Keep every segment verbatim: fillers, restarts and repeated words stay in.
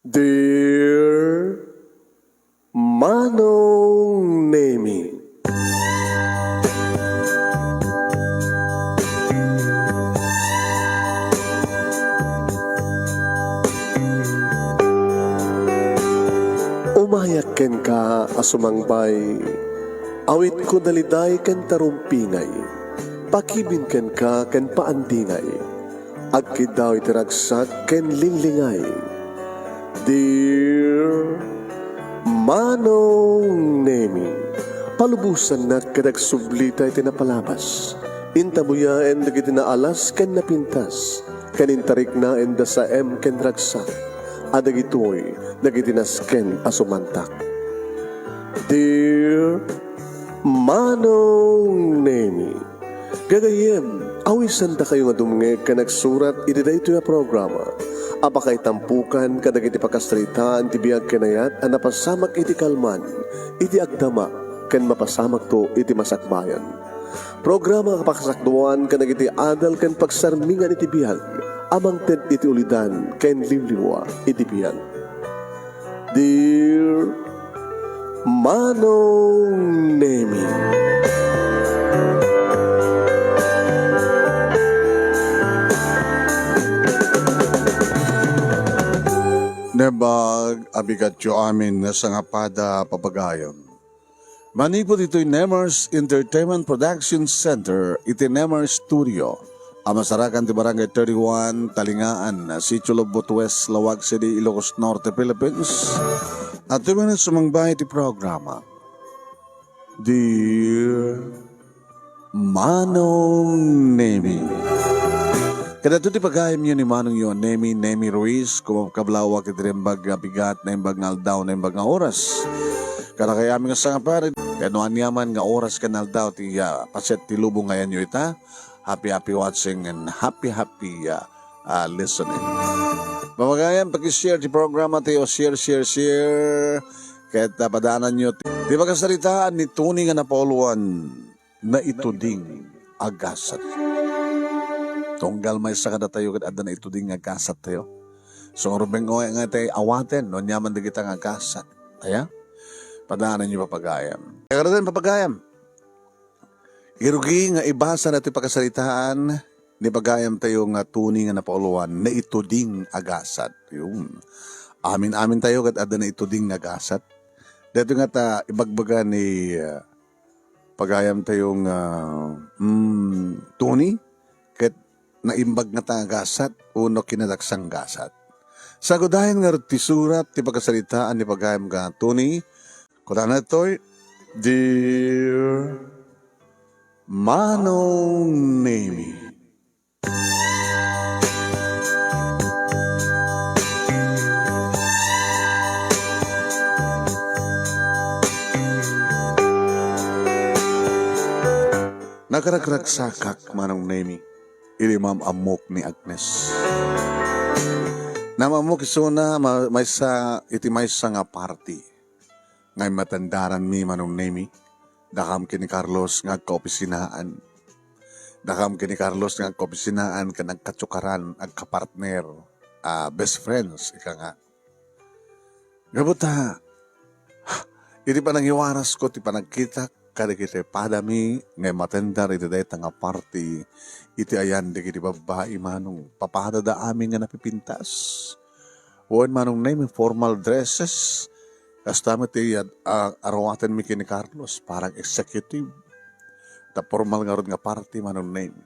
Dear Manong Nemi. Umayak kenka a sumangbay, awitko daliday ken tarumpingay, pakibin kenka ken paandingay. Agkiddaw iti ragsak ken linglingay. Dear Manong Nemi, palubosannak ket agsublita iti napalabas. Intabuyaen dagiti naalas ken napintas, ken intariknaen da saem ken ragsak, a dagitoy dagiti nasken a sumantak. Dear Manong Nemi, gagayyem, awisandakayo nga dumngeg ken agsurat iti daytoy a programa a pakaitampokan kadagiti pakasaritaan ti biag ken ayat a napasamak iti kalman, iti agdama, ken mapasamakto iti masakbayan. Programa a pakasakduan kadagiti adal ken pagsarmingan iti biag a mangted iti ulidan ken liwliwa iti biag. Dear Manong Nemi. Naimbag a bigatyo amin nga sangapada, papagayam. Manipud itoy Nemers Entertainment Production Center iti Nemers Studio a masarakan ti Barangay thirty-one, Talingaan, Sitio Lobot West, Laoag City, Ilocos Norte, Philippines. At tumingan sumangbay iti programa, Dear Manong Nemi. Kadagitoy ti pagayamyo ni Manongyo Nemi, Nemi Ruiz, kumakablawak iti naimbag nga bigat, naimbag nga aldaw, naimbag nga oras. Kadakayo amin nga sangapada, ken no aniaman nga oras ken aldaw ti, ah, paset ti lubong nga ayanyo ita, happy, happy watching and happy, happy, ah, ah, listening. Mamagayan, paki-share ti programa tayo, share, share, share. Ket, ah, padaananyo ti, ti pakasaritaan ni Tony nga napauluan, Naituding a Gasat. Tunggal maysa kadatayo ket adda naituding nga gasattayo. So, ngarud, beng-o nga ti awaten, no, aniaman dagita nga gasat. Aya? Padaananyo, papagayam. Kaya ka papagayam. Irugi nga ibasa na ti pakasaritaan ni pagayam tayo nga Tony nga napauluan, Naituding a Gasat. Yun. Amin-amin tayo ket adda naituding nga gasat. Dito nga ta ibagbaga ni, ah, pagayam tayo nga, mm, Tony, ket naimbag nga ta nga gasat, uno kinadaksan gasat. Sagudayen ngarud ti surat ti pakasaritaan ni pagayam nga Tony, Kunana ditoy, Dear Manong Nemi. Nakaragragsakak, Manong Nemi, idi maam-ammok ni Agnes. Naam-ammok isuna ma-, maysa iti maysa nga party nga immatendaranmi, Manong Nemi, dakam ken ni Carlos nga agkaopisinaan. Dakam ken ni Carlos nga agkaopisinaan ken agkatsukaran, agkapartner, ah, best friends, ika nga. Gapu ta, iti panangiwarasko ti panagkitak kadagiti padami nga immatendar iti dayta nga party, iti ayan dagiti babbai, Manong, papadada amin nga napipintas. Wen, Manong Nemi, formal dresses. Kasta met ti ad-, a-, aruatenmi ken ni Carlos, parang executive. Ta formal ngarud nga party, Manong Nemi.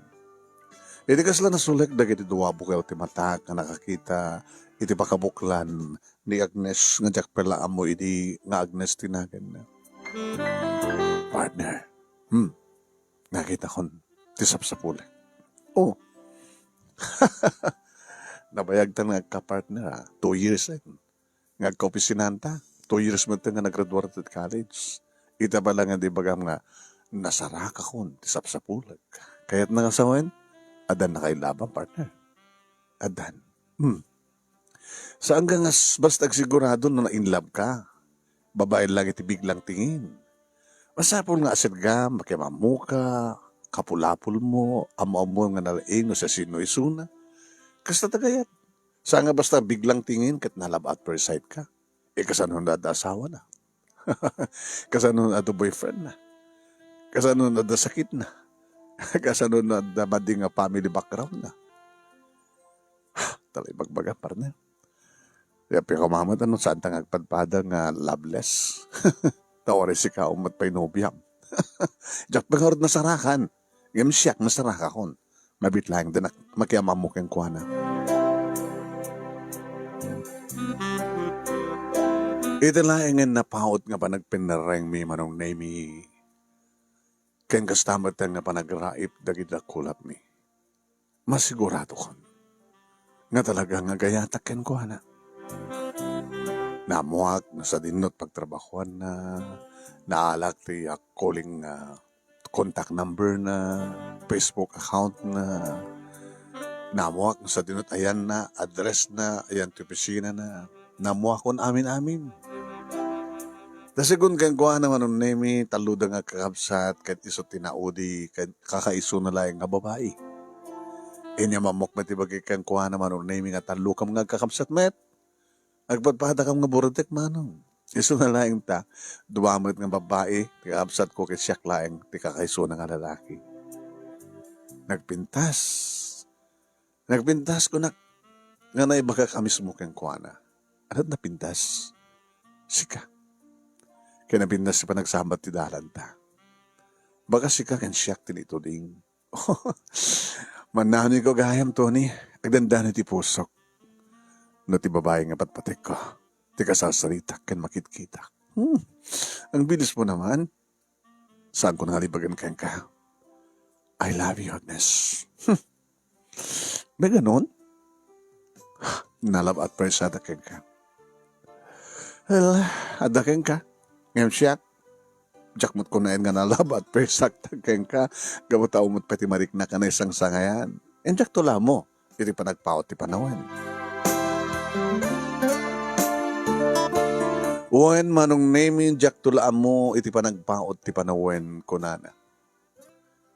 Iti kasla, nasulek dagiti dua bukel ti matak nga nakakita iti pakabuklan ni Agnes nga diak pay la ammo idi nga Agnes ti naganna. Partner. Hmm. Nakitakon ti sapsapulek. Oh. Nabayagtan nga agka-partner, ah. Two years, eh. Nga agkaopisinanta. Two years met nga naggraduar ti college. Ita pay la nga di bagam nga nasarakakon ti sapsapulek. Kayatna nga sawen, addan nakailabam, partner. Addan. Hmm. Saan nga s-, basta agsigurado no na-in love ka. Babaen lang iti biglang tingin. Masapul nga asidgam, makiammuka, kapulapulmo, ammo-ammo nga nalaing no siasino isuna. Kasta ta gayam. Saan nga basta biglang tingin ket na-love at first sight ka? Eh, kasano no adda asawana? Kasano no adda boyfriend na? Kasano no adda sakit na? Kasano no adda madi nga family background na? Talaga ibagbaga, partner. Kaya pikaw mamat, ano, saan ta nga agpadpada nga loveless? Ta uray sika met pay nobiam. Diak pangarod nasarakan. Ngem siak nasarakakon. Mabiit laeng da nak-, makiammo kenkuana. Iti laengen napaut nga panagpinerrengmi, Manong Nemi, ken kasta met nga panagraip dagiti dakulapmi, masiguradokon nga talaga nga agayatak kenkuana. Naammoak no sadino ti pagtrabahoanna, naalak ti, ah, calling, ah, contact number na, Facebook account na. Naammoak no sadino ti ayanna, address na, ayan ti opisina na. Naammoakon amin-amin. Ta segun kenkuana, Manong Nemi, talloda nga kakabsat ket isu ti naudi ken kakaisuna laeng nga babai. Inyamammok met ti bagi kenkuana, Manong Nemi, nga tallokam nga agkakabsat met. Agpadpadakam nga burutek, Manong. Isuna laeng ta, dua met nga babai ti kakabsatko ket siak laeng ti kakaisuna nga lalaki. Nagpintas. Nagpintas, kunak, nga naibagak a mismo kenkuana. Ania ti napintas? Sika. Ket napintas ti panagsambat ti dalanta. Baka sika ken siak ti naituding. Mannamiko gayam, Tony. Agdandano ti pusok no ti babai nga patpatekko ti kasarsaritak ken makitkitak. Hmm. Ang bilis mo naman. Saanko nga ibagan kenka? I love you, Agnes. Hmm. May ganon? Na-love at first sight kenka. Well, adda kenka. Ngem siak, diak met kunaen nga na-love at first sight kenka. Gapu ta umot pay ti mariknak a naisangsangayan. Ngem diak tulamo iti panagpaut ti panawen. Wen, Manong Nemi, diak tulamo iti panagpaut ti panawen, kunana.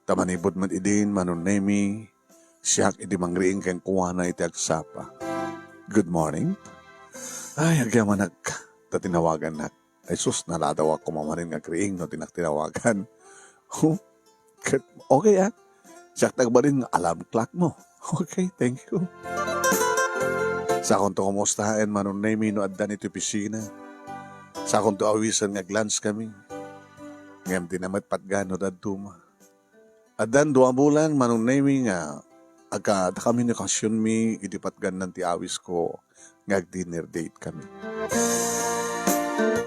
Ta manipud met idin, Manong Nemi, siak idi mangriing kenkuana iti agsapa. "Good morning." Ay, agyamanak ta tinawagannak. Ay sus, naladawak koma manen nga agriing no dinak tinawagan. Ket okay, ah. Siak ti agbalin nga alarm clock mo. Okay, thank you. Sakonto kumustaen, Manong Nemi, no addan iti opisina. Sakonto awisen nga aglanskami. Ngem di na met patgan no dadduma. Addan dua bulan, Manong Nemi, nga agkadakaminikasionmi idi patgannan ti awisko nga ag-dinner date kami.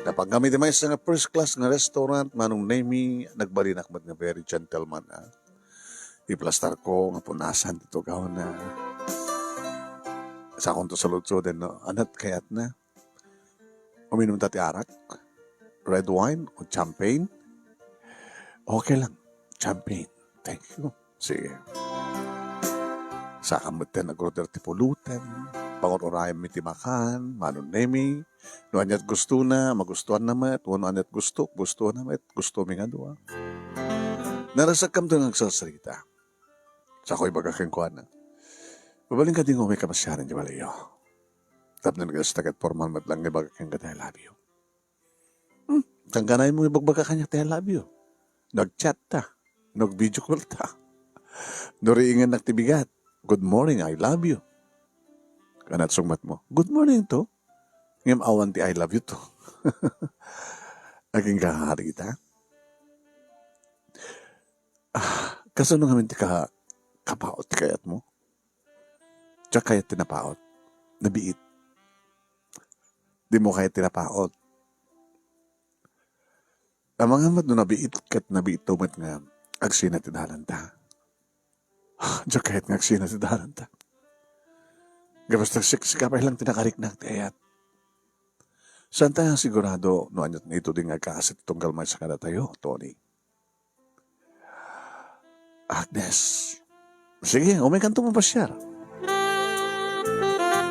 Napan kami ti maysa nga first class nga restaurant, Manong Nemi, nagbalinak met nga very gentleman, ah. Iplastarko nga punasan ti tugawna. Sakonto saludsoden, no? Ania ti kayatna? Uminumta ti arak? Red wine o champagne? Okay lang. Champagne. Thank you. Sige. Saka metten nag-order ti pulutan. Pangur-urayem mi ti makan, Manong Nemi. No aniat gustona, magustuanna met. Wenno aniat gustok, gustoanna met. Gustomi nga dua. Narasakkamto nga agsarsarita. Sako ibaga kenkuana, "Mabalin kadi nga umay ka masiar idiay balayo?" Tapno nagasta ket formal met lang nga ibaga kenka ti "I love you." Hmm, saan ka nayon nga ibagbaga kaniak ti "I love you"? Nag-chat ta, nag-video call ta. No riingennak ti bigat, "Good morning, I love you." Kanat sungbat mo, "Good morning to." Ngem awan ti "I love you" to. Agingga nga rita. Ah, kasano ngamin ti ka-, kapaot ti kayat mo? Diak kayat ti napaot. Nabiit. Di mo kayat ti napaot. Amangan met no nabiit ket nabiit to met nga agsina ti dalanta. Diak kayat nga agsina ti dalanta. Gapas ta sik-, sika pay lang ti nakariknak ti ayat. Saan ta sigurado no aniat nga ituding nga agkaasit ti tunggal maysa kadatayo, Tony? Agnes. Sige, umaykanto mapasiar.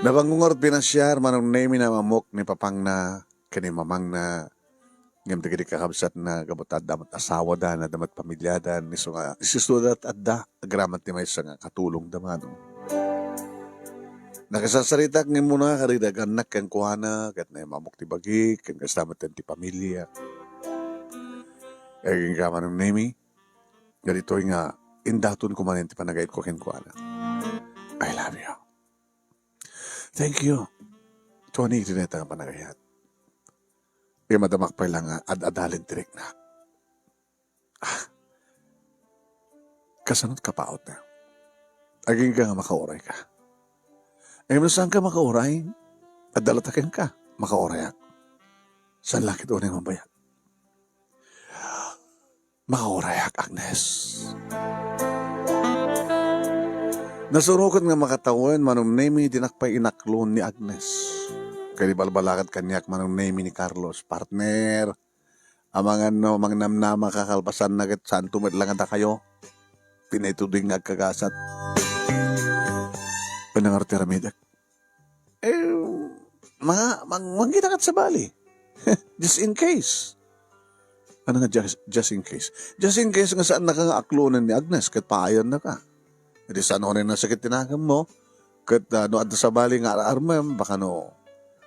Nabangon ngarud pinasiar, Manong Nemi, ni mamamok ni papangna ken ni mamangna. Ngem dagiti kakabsatna, gapu ta adda met asawada, adda met pamilyada, isu nga, isu da adda, agraman ti maysa nga katulongda, Manong. Nakasarsaritak nga immuna kadagiti agannakak kenkuana, ket naimmamok ti bagik, ken kasta met ti pamiliak. Agingga, Manong Nemy, dagitoy nga indatonko manen ti panagayatko kenkuana. I love you. Thank you. Tony, iti dayta nga panagayat. Immadamak pay la nga ad-adalen ti riknak. Ah, kasano ti kapautna? Agingga nga makaurayka. Ngem no saanka makauray, adda latta kenka, makaurayak. Saan la ket unay mabayag? Makaurayak, Agnes. Nasuroken nga makatawen, Manong Nemy, dinak pay inaklon ni Agnes. Ket ibalbaliwak kaniak, Manong Nemy, ni Carlos, partner. Amangan no mangnamnama ka kalpasanna ket saanto met la nga dakayo ti naituding nga agkagasat. Ania ngarud ti aramidek? Eh, ma-, mang-, mangita kat sabali. Just in case. Ania nga just, just in case? Just in case nga saannaka nga aklonen ni Agnes ket paayannaka. Iti saan unay nasakit ti nakemmo, ket, ah, no adda sabali nga ar-armem, baka no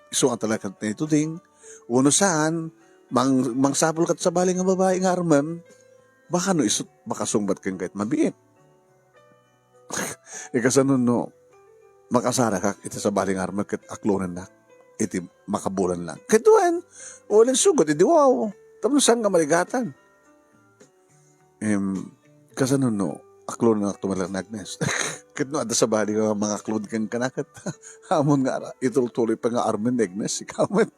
isu nga talaga ket naituding, wenno saan, mang-, mangsapul ket sabali nga babai nga armem, baka no isu't makasungbat kenka ket mabiit. Ikasano no makasarakak iti sabali nga armem ket aklonennak iti makabulan lang. Ket wen, uling sugot idi wow, tapno saan nga marigatan. Em, kasano no aklonennakto met laeng ni Agnes? Ket no adda sabali nga mangaklon kenka ket ammon nga ara-, itultuloy pay nga armen ni Agnes, ikaw met.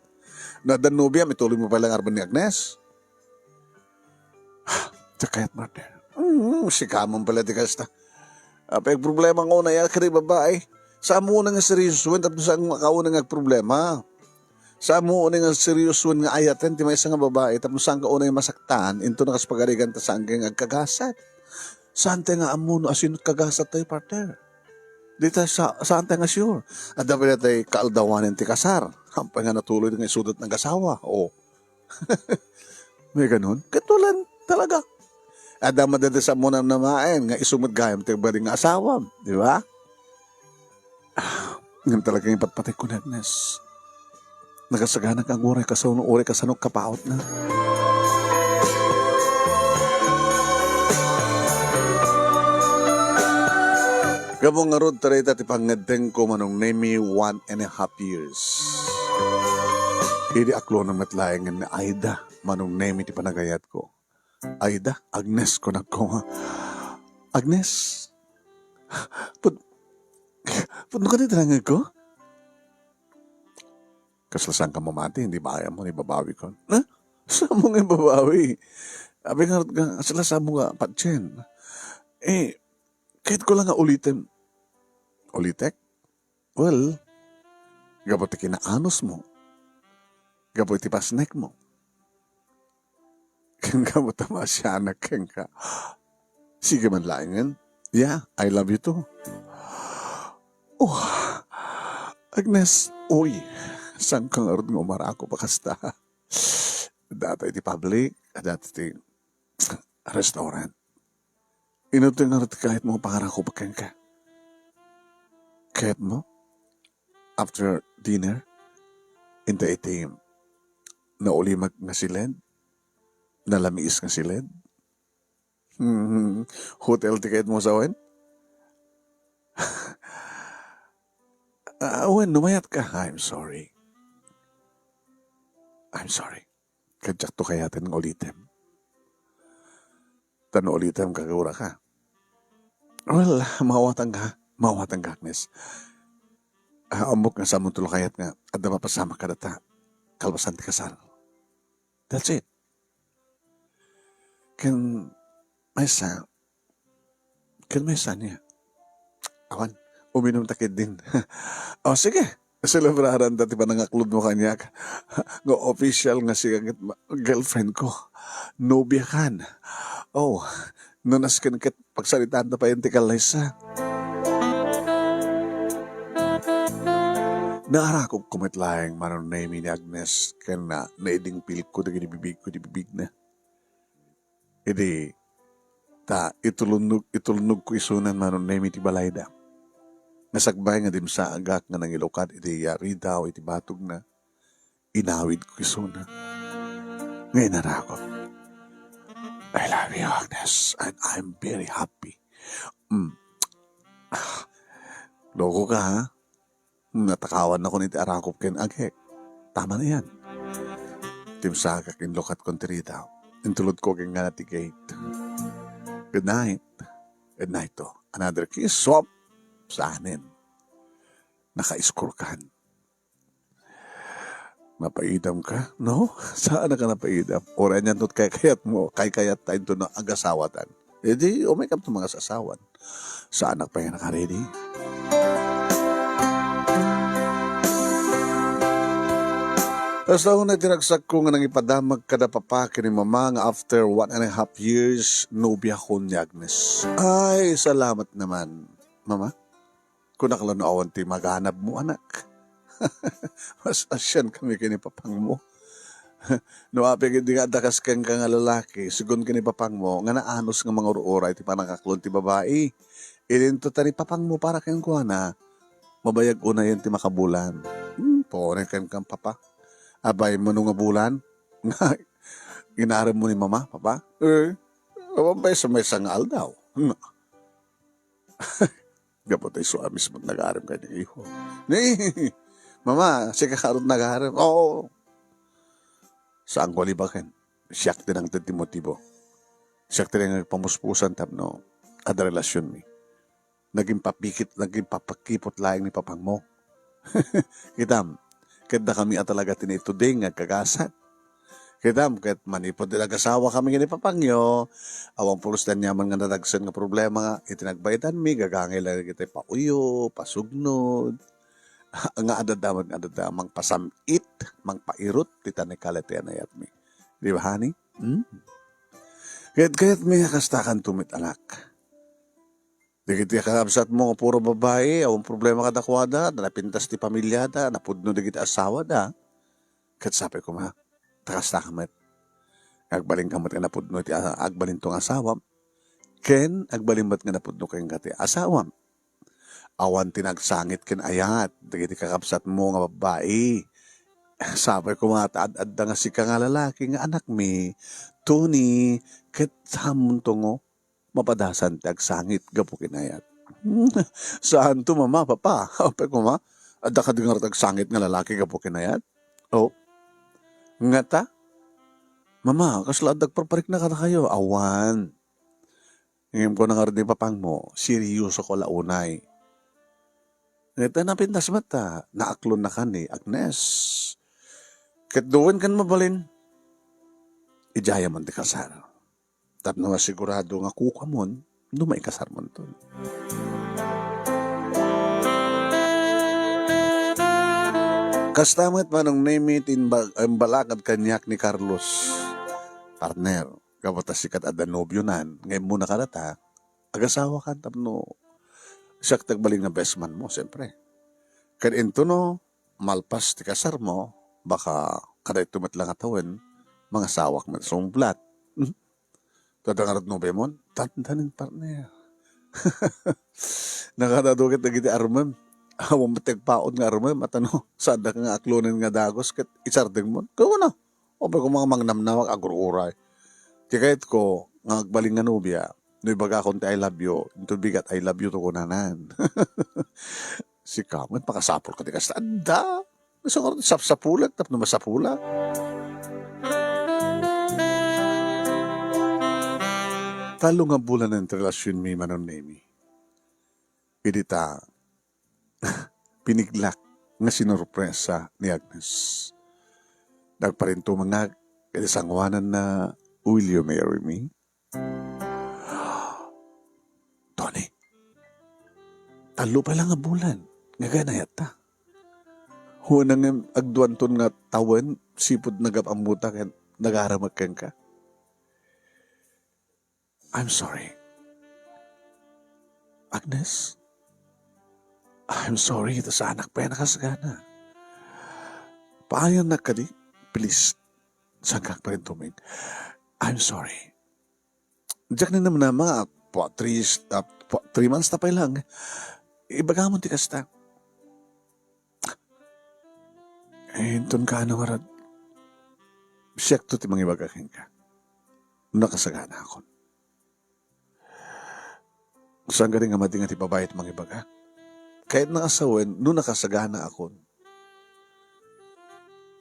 No adda nobiam, ituloy mo pay laeng armen ni Agnes? Diak kayat, partner. Mm, sika man pala ti kasta. Apay, problema nga unay a kadi babai. Saanmo unay nga seryosoen tapno saan nga makauna nga agproblema. Saanmo unay nga seryosoen nga ayaten ti maysa nga babai tapno saanka unay masaktan, inton no kas pagarigan ta saanka nga agkagasat. Saanta nga ammo no asino ti kagasattayo, partner. Dita sa-, saanta nga sure. Adda pay dayta kaaldawanen ti kasar. Apay nga natuloy nga isuda ti nagasawa. O. May ganun? Ket wen, talaga. Adda met dayta saanmo namnamaen nga isu met gayam ti agbalin nga asawam, di ba? Ah, ngem talaga nga ipatpatek ko ni Agnes. Nakasagana nga aguray kasano, uray kasano kapautna. Gapu ngarud, ta dayta ti pangngeddengko, Manong Nemy, one and a half years. Idi aklonen met laengen ni Aida, Manong Nemy, ti panagayatko. Aida, Agnes, kunak koma. Agnes, pud-, pudno kadi ti nangngegko? Kasla saanka mamati, hindi ba kayam mo, ibabawikon? Ha? Saanmo nga ibabawi? Apay nga, nga, kasla saanmo nga patien? Eh, kayatko la nga ulitem. Ulitek? Well, gapu ti kinaanusmo. Gapu iti pasnekmo. Ken gapu ta maasianak kenka. Sige man laengen. Yeah, I love you too. Oh, Agnes, uy, saanka ngarud nga umarakop a kasta? Adda iti public, adda iti restaurant. Inuteng ngarud ti kayatmo a pangarakop kenka? Kayatmo? After dinner, inta iti naulimek nga siled, nalamiis nga siled? Hmm, hotel ti kayatmo sawen? Ah, wen, no mayatka. I'm sorry. I'm sorry. Ket diakto kayaten nga ulitem. Ta no ulitem, kaguraka. Well, maawatan ka. Maawatan ka, Agnes. Ah, ammok nga saanmonto la kayat nga adda mapasamak kadata kalpasan ti kasar. That's it. Ken maysa, ken maysa ania? Awan, uminum ta ketdin. O, sige, selebraranta ti panangaklodmo kaniak. Nga official nga sika ket ma-, girlfriend ko. Nobiakan. O, no nasken ket pagsaritaanta payen ti kallaysa. Naarakopko met laeng, Manong Nemy, ni Agnes ken na-, naidingpilko dagiti bibigko iti bibigna. Idi ta itulnog-, itulnogko isunan, Manong Nemy, ti balayda. Nga sakbay nga dimsaagak nga nangilukad iti yaridaw iti batogna, inawidko isuna nga inaramidko, "I love you, Agnes, and I'm very happy." Mm. Ah, loko ka, ha? Natakawannakon iti aramidko ken agek. Tama na yan. Dimsaagak, inlukatkon ti ridaw. Intulodko kenka ti gate. "Good night." "Good night, to." Another kiss, swap. Saanen. Nakaiskurkan. Napaidam ka, no? Saan ka napaidam? Uray anian no kaykayatmo, kaykayat ta intono agasawatan. Idi, umaykam to mangasasawan. Saanak pay nga nakaredy. Kasta unay ti ragsakko nga nangipadamag kada papa ken ni mama nga after one and a half years, nobiakon ni Agnes. Ay, salamat naman, mama. Kunak la no awan ti maganabmo, anak. Mas asian kami ken ni papangmo. No apay ketdi nga adda kas kenka nga lalaki, segun ken ni papangmo, nga naanus nga mangur-uray ti pannakaklon ti babai. Idinto ta ni papangmo para kenkuana, mabayag unayen ti makabulan. Hmm, puri kenka, papa. Apay mano nga bulan? Nga inaremmo ni mama, papa? Eh, awan pay sa maysa nga aldaw. Gapu ta isu a mismo ti nagarem kadagiti iho. Ni, "Mama, sika ngarud nagarem?" "Oo." Saanko a libaken. Siak ti nangted ti motibo. Siak ti nangpamuspusan tapno adda relasionmi. Naging papikit, naging papakipot laeng ni papangmo. Kitam, ket dakami a talaga ti naituding nga agkagasat. Kitam, ket manipud ti nagasawa kami ken ni papangyo, awan pulos ti aniaman nga nadagsen nga problema iti nagbaedanmi, gagangay la dagiti pauyo, pasugnod, nga adda met nga adda mangpasam-it, mangpairut ti tanikala ti anayatmi. Di ba, honey? Hmm? Ket kayatmi nga kastakanto met, anak. Dagiti kakabsatmo nga puro babai, awan problema kadakuada, napintas ti pamiliada, napudno dagiti asawada. Ket sapay koma, ta kasta ka met. Agbalinka met nga napudno ti a-, agbalinto nga asawam, ken agbalin met nga napudno kenka ti asawam. Awan ti nagsangit ken ayat dagiti kakabsatmo nga babbai. Sapay koma ta ad-adda nga sika nga lalaki nga anakmi, Tony, ket saanmonto nga mapadasan ti agsangit gapu ken ayat. Saanto, mama, papa. Apay koma, adda kadi ngarud agsangit nga lalaki gapu ken ayat? Oh. Ngata? Mama, kasla adda agparparikna kadakayo? Awan. Ngem kuna ngarud ni papangmo, seriosoko la unay. Ngata napintas met ta, naaklonnaka ni Agnes. Ket no wen ken mabalin, idiayamon ti kasar. Tapno masigurado nga kukamon no maikasarmonton. Kasta met, Manong Nemi, ti imba-, imbalakad kaniak ni Carlos. Partner, gapu ta sika ti adda nobionan, nga immuna kadata, agasawakan tapno siak ti agbalin nga best man mo, siyempre. Ket intono, malpas ti kasarmo, baka kadayto met la nga tawen, mangasawak met sumublat. Adda ngarud nobiamon? Dandanin, partner. Nakadado ket dagiti armem. Awan met ti agpaut nga armem, a tano, saandak nga aklonen nga dagus ket isardengmon. Kuna, apay koma nga mangnamnawag, agur-uray. Ti kayatko nga agbalin nga nobia, no ibagakon ti "I love you," inton bigat, "I love you" to kunanan. Sika met, makasapulka ti kasta. Adda. Isu ngarud sapsapulek tapno masapulak. Tallo nga bulan ti relasionmi, Manong Nemi. Idi ta piniglak nga sinurpresa ni Agnes. Nagparintumengak iti sangoananna, "Will you marry me?" Tony, tallo pay la nga bulan nga aganayatta. Wen ngem, agduanton nga tawen, sipud nagap-ammota ken nagaramek kenka. I'm sorry. Agnes, I'm sorry ta saanak pay a nakasagana. Paayannak kadi, please. Saanka agparintumeng. I'm sorry. Diak ni namnama, ah, pa-, three, ah, pa-, three months na pay lang. Ibagamon ti kasta. Eh, inton kaano ngarud, siakto ti mangibaga kenka. Nakasaganaakon. Saan kadi nga madingat ti babai ti mangibaga? Kayatna a sawen no nakasaganaakon.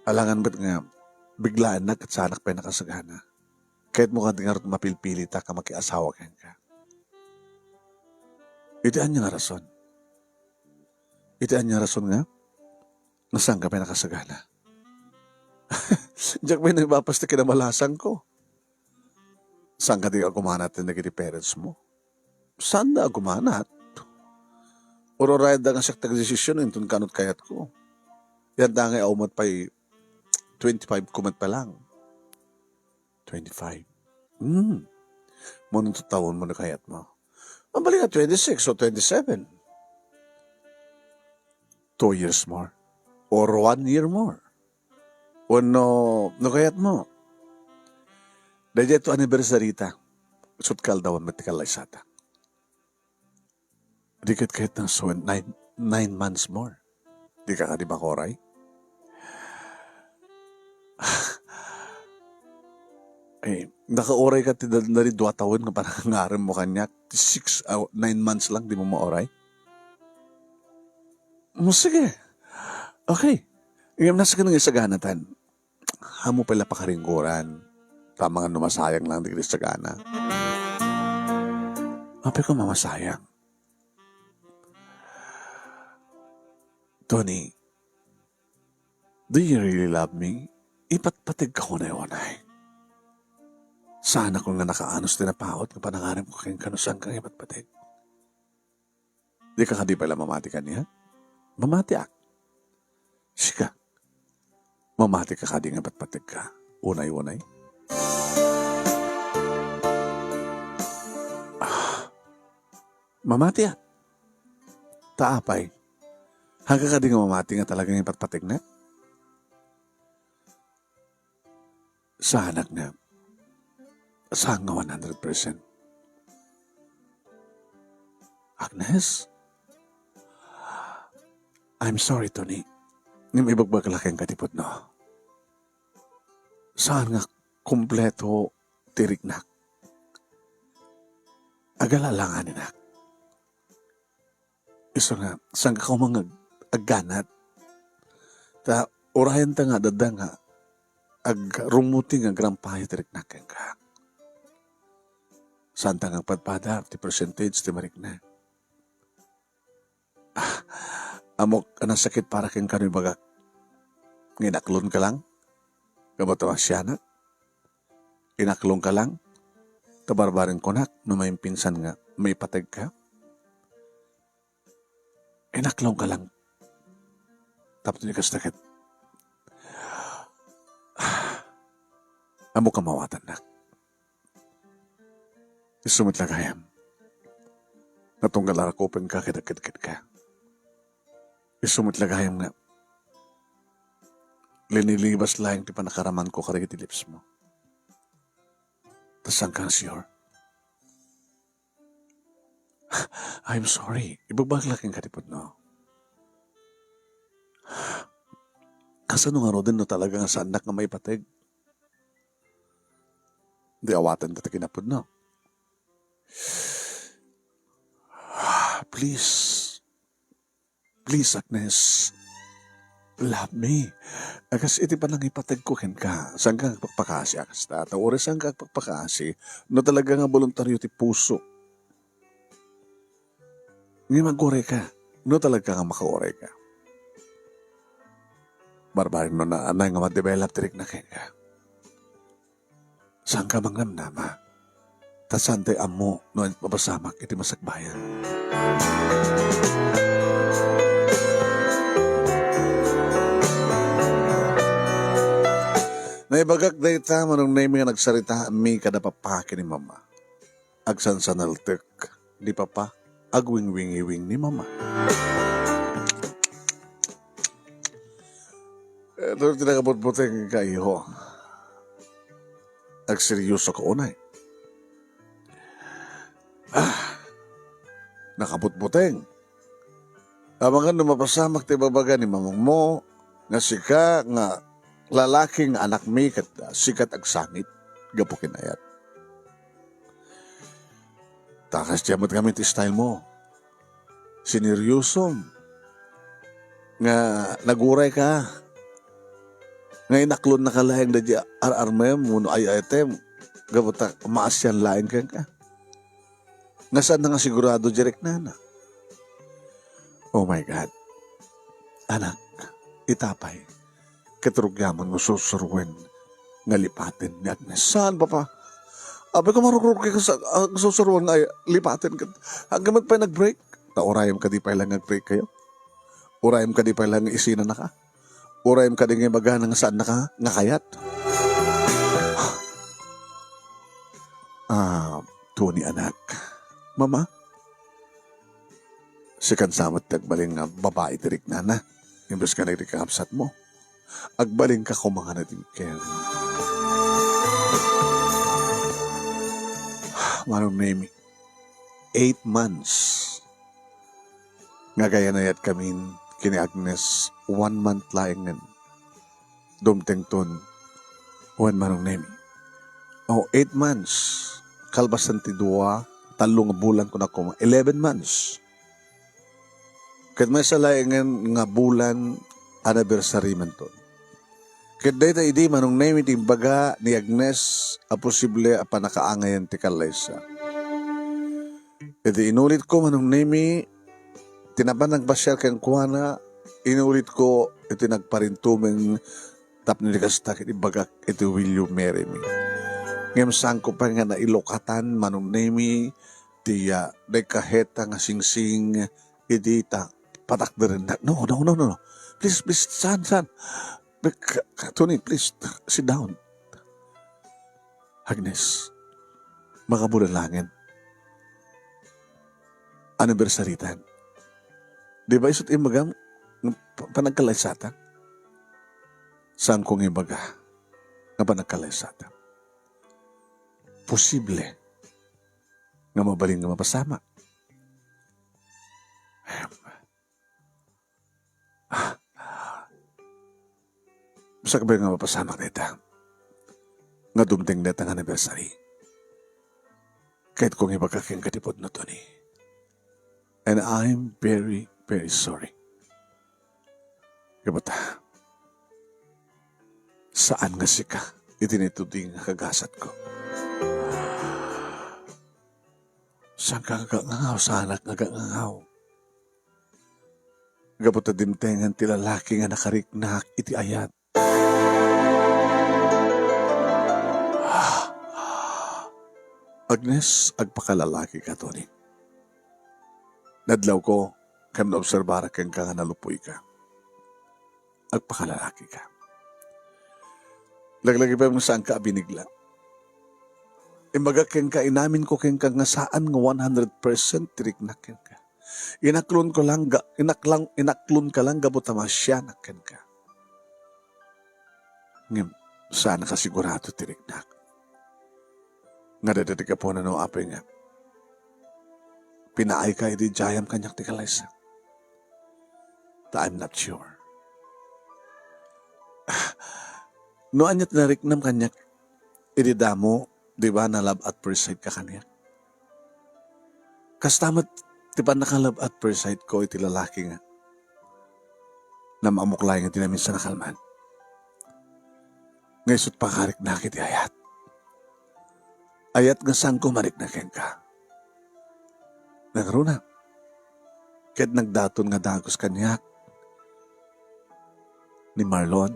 Alangan met nga biglaennak ket saanak pay nakasagana. Kayatmo kadi ngarud mapilpilitak a makiasawa kenka? Iti ania nga rason? Iti ania nga rason nga? Nga saanka pay nakasagana? Diak pay naibapas ti kinamalasangko. Saan kadi nga agumanat dagiti parents mo? Saanda agumanat. Ururayda nga siak ti agdesisyon inton kaano ti kayatko. Yantangay a ummat pay twenty-five ko met pa lang. Twenty-five. Hmm. Mano ti tawenmo no kayatmo? Mabalin nga twenty-six o twenty-seven. Two years more. Or one year more. Wenno, no kayatmo, daydiay to anniversary ta, isut' ka aldawen met ti kallaysata. Di ket kayatna a sawen nine, nine months more. Dika kadi makauray? Eh, nakauray ka ti da-, dadi dua tawen nga panangarem mo kaniak, ti six, ah, nine months lang, di mo mauray? Mm, sige. Okay. Ngem nasa ka nang isaganatan. Ammo pay la pakaringgoran. Tama nga no masayang lang dagiti sagana. Apay ko mamasayang? Tony, do you really love me? Ipatpategka unay-unay. Saanakon nga nakaanus ti napaut nga panangarem ko kenka no saanka nga ipatpateg. Dika kadi pay la mamati kaniak? Mamatiak. Sika, mamatika kadi nga patpategka unay-unay? Ah, mamatiak. Ta apay? Saanka kadi nga mamati nga talaga nga ipatpategna? Saanak nga, saan nga one hundred percent. Agnes? I'm sorry, Tony. Ngem ibagbagak la kenka ti pudno. Saan nga kompleto ti riknak. Agala-alanganinak. Isu nga, saanka koma nga ag-, agganat. Ta, urayenta nga adda nga agrummuti nga agrampay ti riknak kenka. Saanta nga agpadpada ti percentage ti marikna. Ah, ammok a nasakit para kenka no ibagak nga inaklonka lang. Gapu ta masianak. Inaklonka lang. Ta barbareng kunak no maimpinsan nga maipategka. Inaklongka lang. Tapno di kasta ket, ammok a mawatannak. Isu met la gayam nga tunggal a rakupenka ket agkedkedka. Isu met la gayam nga linilibas laeng ti pannakaramanko kadagiti lips mo. Ta saanka nga sure? I'm sorry. Ibagbagak la kenka ti pudno. Kasano ngaruden no talaga nga saannak nga maipateg? Di awaten ta ti kinapudno. Please. Please, Agnes. Love me. Kas iti panangipategko kenka, saanka nga agpakpakaasi a kasta. Ta uray saanka agpakpakaasi, no talaga nga boluntario ti puso. Ngem agurayka, no talaga nga makaurayka. Barbareng no naanay nga ma-develop ti rikna kenka. Saanka mangnamnama, ta saantay ammo no mapasamak iti masakbayan. Naibagak dayta, Manong Nemy, nga nagsaritaami kada papa ken ni mama. Agsansanaltek ni papa, agwingwingiwing ni mama. Ito ti nakabutbuteng, kaiho. Agseryoso ka unay. Ah, nakabutbuteng. Amangan no mapasamak ti ibabaga ni mamangmo nga sika nga lalaki nga anakmi ket, ah, sika ti agsangit gapu ken ayat. Ta kasdiay met ngamin ti style mo. Sineryosom. Nga nagurayka. Nga inaklonnaka laeng daydi ar-armem wenno ay-ayatem. Gapu ta maasian laeng kenka. Nga saan nga sigurado diay riknana. Oh my God. Anak, ita pay. Ket rugiamon nga sursuruen nga lipaten ni Agnes. Saan, Papa? Apay ko marugrugi ka sa, ah, sursuruen nga ay-, lipaten ket. Hanggang met pay nag-break. Ta urayem kadi pay lang nga nag-break kayo. Urayem kadi pay lang nga isinanaka. Urayem kadi nga ibagana nga saannaka nga kayat. Ah, Tony, anak. Mama, sikan sa met ti agbalin nga babai ti riknana. Imbes nga nagrikapsat mo. Agbalinka koma nga nadingkem. Manong Nemi, eight months nga agayayat kamin ken ni Agnes, one month laengen. Dumtengton wen Manong Nemi. O, eight months. Kalpasan ti dua, tallo nga bulan, kunak koma, eleven months. Ket maysa laengen nga bulan, anniversary menton. Ket dayta idi, Manong Nemi, ti imbaga ni Agnes a posible a pannakaangayen ti kallaysa. Idi inulitko, Manong Nemi, ti napan nagpasiar kenkuana, inulitko iti nagparintumeng tapno di kasta ket ibagak iti Will You Marry Me. Ngem saanko pay nga nailukatan, Manong Nemi, ti, ah, nagkaheta nga singsing idi ta patakderennak. No, no, no, no, no. Please, please, saan, saan? Ka-, ka-, Tony, please, sit down. Agnes, makabulan laengen. Anniversary-tan. Di ba isu't imbagam nga pa-, panagkallaysatan? Saanko nga ibaga nga panagkallaysatan. Posible nga mabalin nga mapasamak. Ahem. Sakbay nga mapasamak dayta nga dumteng dayta nga anniversary. Kayatko nga ibaga kenka ti pudno, Tony. And I'm very, very sorry. Gapu ta, saan nga sika iti nituding nga kagasatko. Saanka nga agngangaw, saanak nga agngangaw. Gapu ta dimtengen ti lalaki nga nakariknak iti ayat. Agnes, agpakalalakika, Tony. Nadlawko ken naobserbarak kenka nga nalupuyka. Agpakalalakika. Laglagipen nga saanka a binigla. Imbagak kenka, inaminko kenka nga saan nga one hundred percent ti riknak kenka. Inaklonko lang ga-, inaklang-, inaklonka lang gapu ta maasianak kenka. Ngem, saanka sigurado ti riknak. Nga dayta ti gapuna no apay nga pinaayka idi idiayam kaniak ti kallaysa. Ta I'm not sure. No ania ti nariknam kaniak idi damo, di ba, na love at first sight ka kaniak? Kasta met ti pannaka-love at first sight ko iti lalaki nga namamok laeng iti naminsan a kalman. Nga isu't pakariknak iti ayat. Ayat nga saanko marikna kenka. Nangruna. Ket nagdaton nga dagus kaniak ni Marlon.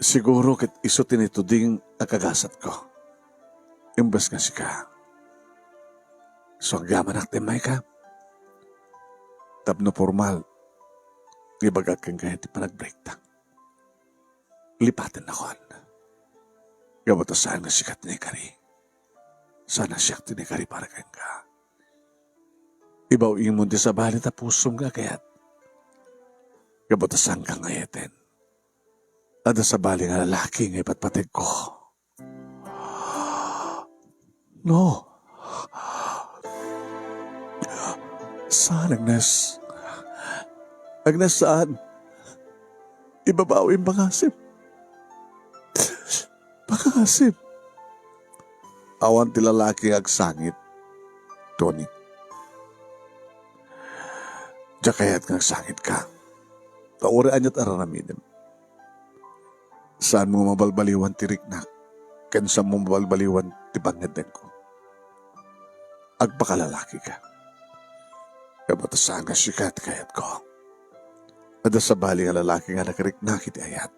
Siguro ket isu ti nituding a kagasatko. Imbes nga sika. So, agyamanak ti immayka. Tapno formal, ibagak kenka ti panag-breakta. Lipatennakon. Gapu ta saan nga sika ti naikari. Saan a siak ti naikari para kenka. Ibaw-imon ti sabali ta pusom nga agayat. Gapu ta saanka nga ayatna. Adda sabali nga lalaki nga ipatpategko. No. Saan, Agnes? Agnes, saan? Ibabaw in pangasip. Pangasip. Awan ti lalaki nga agsangit, Tony. Diak kayat nga agsangitka. Ta uray aniat a aramidem. Saanmo mabalbaliwan ti riknak, ken saanmo mabalbaliwan ti pangngeddengko. Agpakalalakika. Ngem ta saan nga sika ti kayatko. Adda sabali nga lalaki nga nakariknak iti ayat.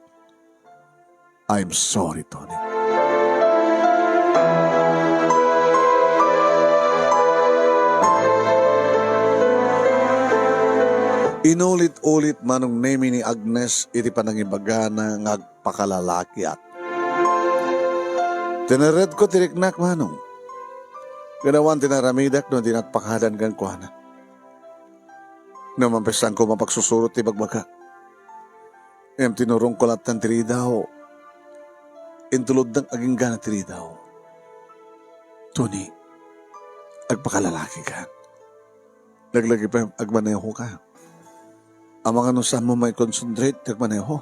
I'm sorry, Tony. Inulit-ulit Manong Nemi ni Agnes iti panangibagana nga agpakalalakiak. Tineredko ti riknak, Manong. Ket awan ti naramidak no di nagpakadan kenkuana. No, mampesanko mapagsusurot ti bagbaga. Ngem tinurongko latta ti ridaw. Intulodnak agingga ti ridaw. Tony, agpakalalakika. Laglagipen agmanehoka. Amangan no saanmo mai-concentrate ti agmaneho.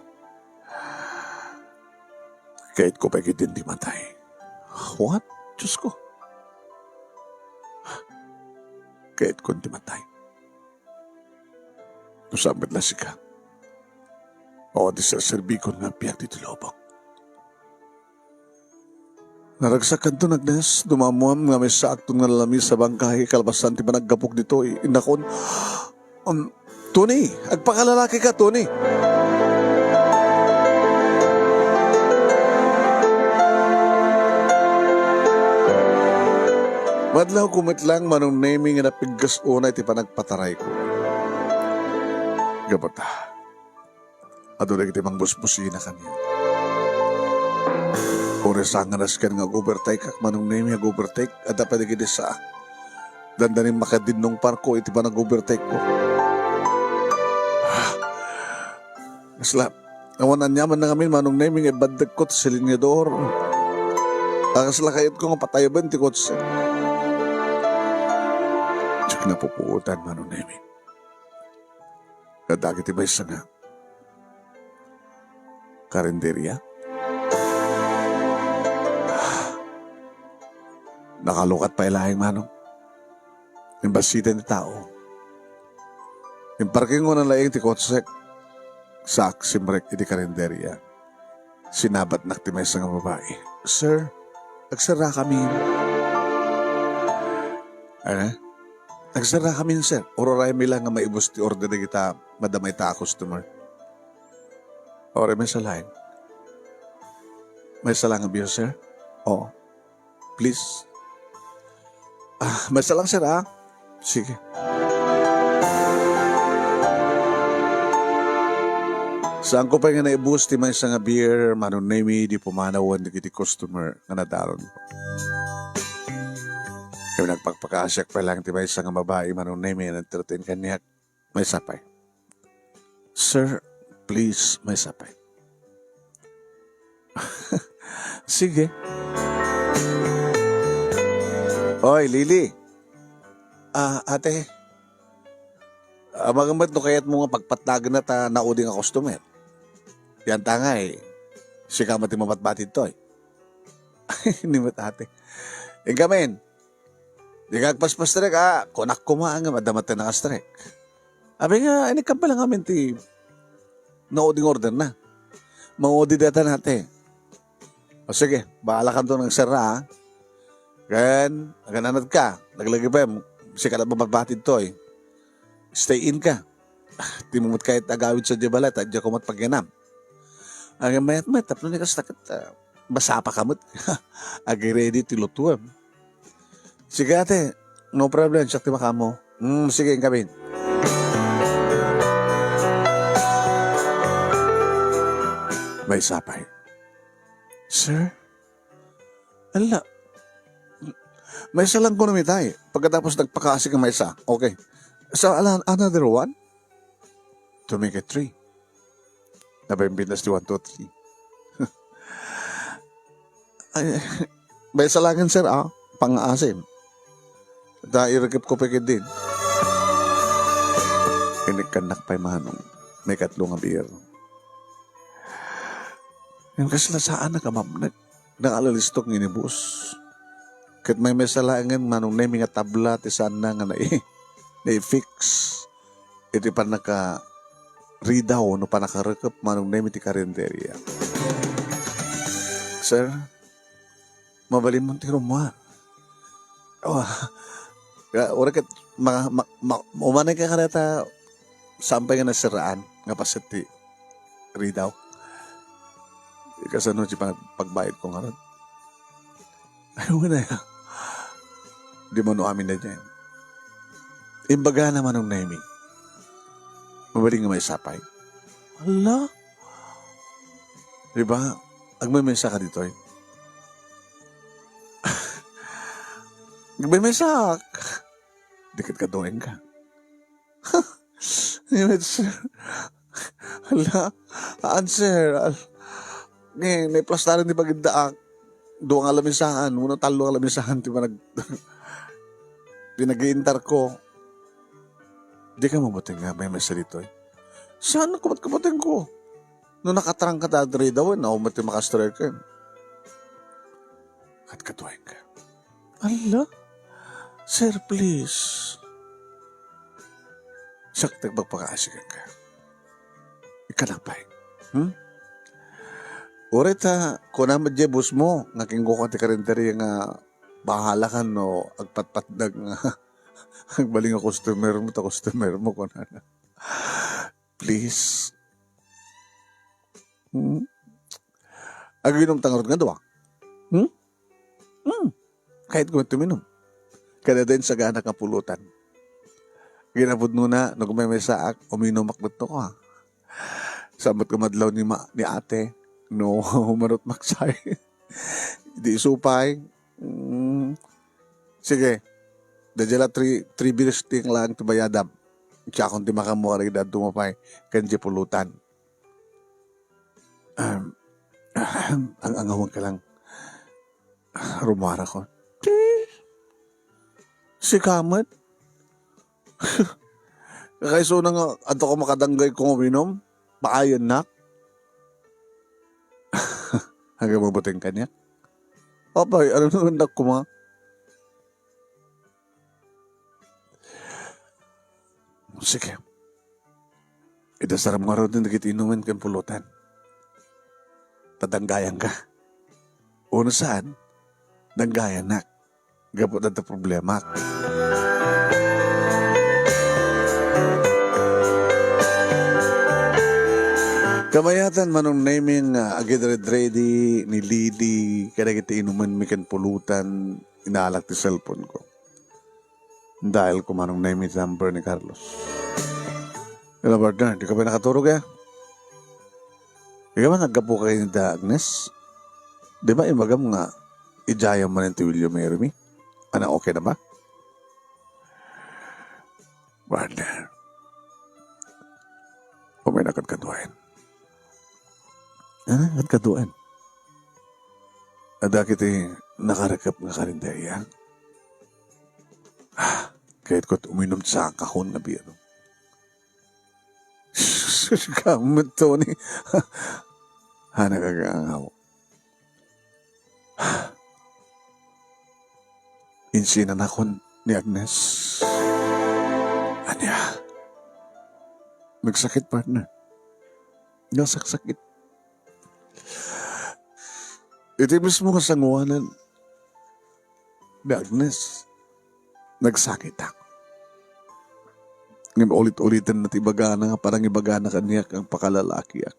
Kayatko pay ketdin ti matay. What? Diyos ko. Kayatko ti matay. No saan met la sika. O, ti serserbikon nga biag ditoy lubong. Naragsak kanton, Agnes, dumammuam nga maysaakton nga nalamis a bangkay kalpasan ti panaggapok ditoy. Innakon, um, Tony, agpakalalakika, Tony. Madlawko met lang, Manong Nemi, nga napiggas unay ti panagpatarayko. Gapu ta, adu dagiti mangbusbusina kaniak. Uray saan nga nasken nga ag-overtake ak, Manong Nemi, ag-overtake. Adda pay dagiti saa. Dandanim makadinnong parko iti panag-overtake ko. Kasla, awan aniaman na ngamin, Manong Nemi, nga ibaddegko ti silinyador. A, kasla kayatko nga patayaben ti kotse. Diak napupuotan, Manong Nemi. Kadagiti maysa nga karinderia. Nakalukat pay laeng, Manong. Imbasiten ti tao. Imparkingo na laeng ti kotsek. Saak simrek iti karinderia. Sinabatnak ti maysa nga babai. "Sir, agserrakamin." Ano? "Agserrakamin, sir. Ururaymi lang nga maibus ti order dagita madama ita a customer." "Uray, maysa laeng. Maysa lang a beer, sir?" "Oo." "Please." "Ah, maysa lang, sir, ah." "Sige." Saanko pay nga naibus ti maysa nga beer, Manong Nemi, idi pumanawen dagiti customer nga nadaron. Ket nagpakpakaasiak pay laeng ti maysa nga babai, Manong Nemi, nga nag-entertain kaniak. Maysa pay. "Sir, please, maysa pay." "Sige." "Oy, Lily." "Ah, ate." "Amangan met no kayatmo nga pagpatnagenna ta naudi nga customer. Yan ta ngay, sika met ti mabatbati ditoy." Ni met ate. "Inka men. Dika agpaspastrek, a. Kunak koma nga madama ti nakastrek." Abi nga, inikkan pay lang amin ti naudi nga order na. Maudi dayta, ate. "O sige, bahala kanto nga agserra, a. Ken, agananad ka, laglagipen, sika la mabatbati ditoy. Stay in ka. Dimo met kayat agawid sadiay balay, ta diak met pagyanam." Agmayat met, tapno ni kasta ket, ah, masapaka met. Agi-ready ti lutuem. "Sige, ate, no problem, siak ti makaammo." "Hmm, sige, inka men." Maysa pay. "Sir?" "Ala, maysa lang kuno met ay. Pagkatapos nagpakaasi nga maysa. Okay. So, ala, another one? To make it three." Nabimbitas ti one, two, three. "Ay, maysa lang, sir, a. Pangaasim. Ta irikipko pay ketdin." Kannak pay, Manong, maikatlo nga biag. Ngem kasla saanak a mapnek. Nakalalistok nga inibus. Ket maymaysa laengen, Manong Nemi, nga tabla ti saanna nga nai-, nai-fix iti pannakaridaw no pannakarekep, Manong Nemi, ti karinderia. Sir, mabalinmon ti rummuar. Oh, ya, uray ket ma-, ma-, ma-, umanay ka kadata, saan pay nga nasiraan nga paset ti ridaw. Kasano ti pag-, pagbayad ko ngarud? Ay, wala ya. Di man amin na dyan. Imbaga na, Manong Nemi. Mabalin nga maisapay. Hala? Di ba? Agmamesa ka ditoy. Agmamesa. Di ket kaduaen ka. Ngem, sir. Hala, answer. Al-, nge, naiplastaran ti pagiddaak. Dua nga lamisaan, wenno tallo nga lamisaan ti panag-, pinag-iintar ko. Di ka mabuting nga maymesa ditoy. Saan ko mat kabuting ko? No nakatrangka ta adri daw, na umat ti makastrike. Ket kaduaen ka. Ala? Sir, please. Siak ti agpakaasigen ka. Ikana pay. Hmm? Uray ta, kuna met diay boss mo, nga kinkuan ti karinderia nga bahala ka no agpatpatdag nga agbalin nga customer mo, ta customer mo, kunana. Please. Hmm? Aginom ta ngarud nga dua. Hmm? Hmm. Kayatko met uminom. Kada din sagana nga pulutan. Ginapudno na, no gumemesa ak, uminom ak met no, ha. Sambat kumadlaw ni ma-, ni ate, no, manut maksay. Di isupay. Hmm. Sige. Daydiay la three, three beers ti lang ti bayadam. Siakon ti makammuar ida tumapay ken di pulutan. Um, ang-angawan ka lang. Rumara ko. Ti? Sika met? Kakaisuna nga adda ka makadanggay ko nga uminom? Paayannak? Aga mabuting kaniak? Apay, ano naman na kuma? Sige. Idasaram ngarud dagiti inumen ken pulutan. Ta danggayanka. Uno saan, danggayanak. Gapu ta problema. Kamayatan, Manong Neming, nga agidredredi ni Lidi kadagiti inumenmi ken pulutan, inalak ti cellphone ko. Dial ko, Manong Nemi, ti number ni Carlos. Hello, partner. Di ka pa nakaturog, eh? Di ka ba naggapu ka ni da Agnes? Di ba imagam nga ijayam man ti William Mary mi? Ana, okay na ba? Partner. Umay na kadkaduaen. Ah, kadkaduaen. Adda kiti nakarekep nga karinderya. Ah, kayat ko uminom ti sakahon nga biro. Sus, kamet, Tony. Hana ka gangaw. Insinanakon ni Agnes. Ania? Nagsakit, partner. Nasaksakit. Iti mismo nga sanguanan ni Agnes, nagsakitak. Ngem ulit-uliten na ti ibagana nga panangibagana kaniak ang pakalalakiak.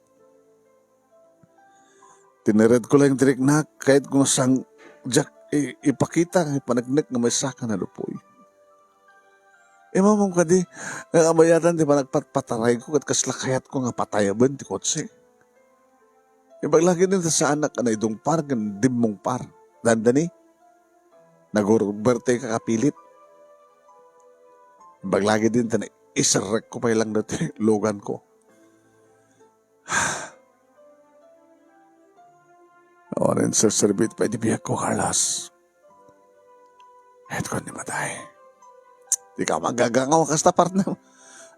Tinired ko lang ti riknak, kayat ko sang diak i-, ipakita nga ipaneknek nga maysa ka nalupoy. Imamom kadi, nga kabayatan ti panagpatpataray ko, ket kasla kayat ko nga patayaben ti kotse. Ibaglagi din ta saanak a naidungpar ken dimmungpar. Dandani, naguruberte ka kapilit. Ibaglagi din ta iserrek ko pay lang dati lugan ko. Awan serserbit pay di biag ko, Carlos. Ket kuan ni matay. Di ka magagangaw kasta, partner.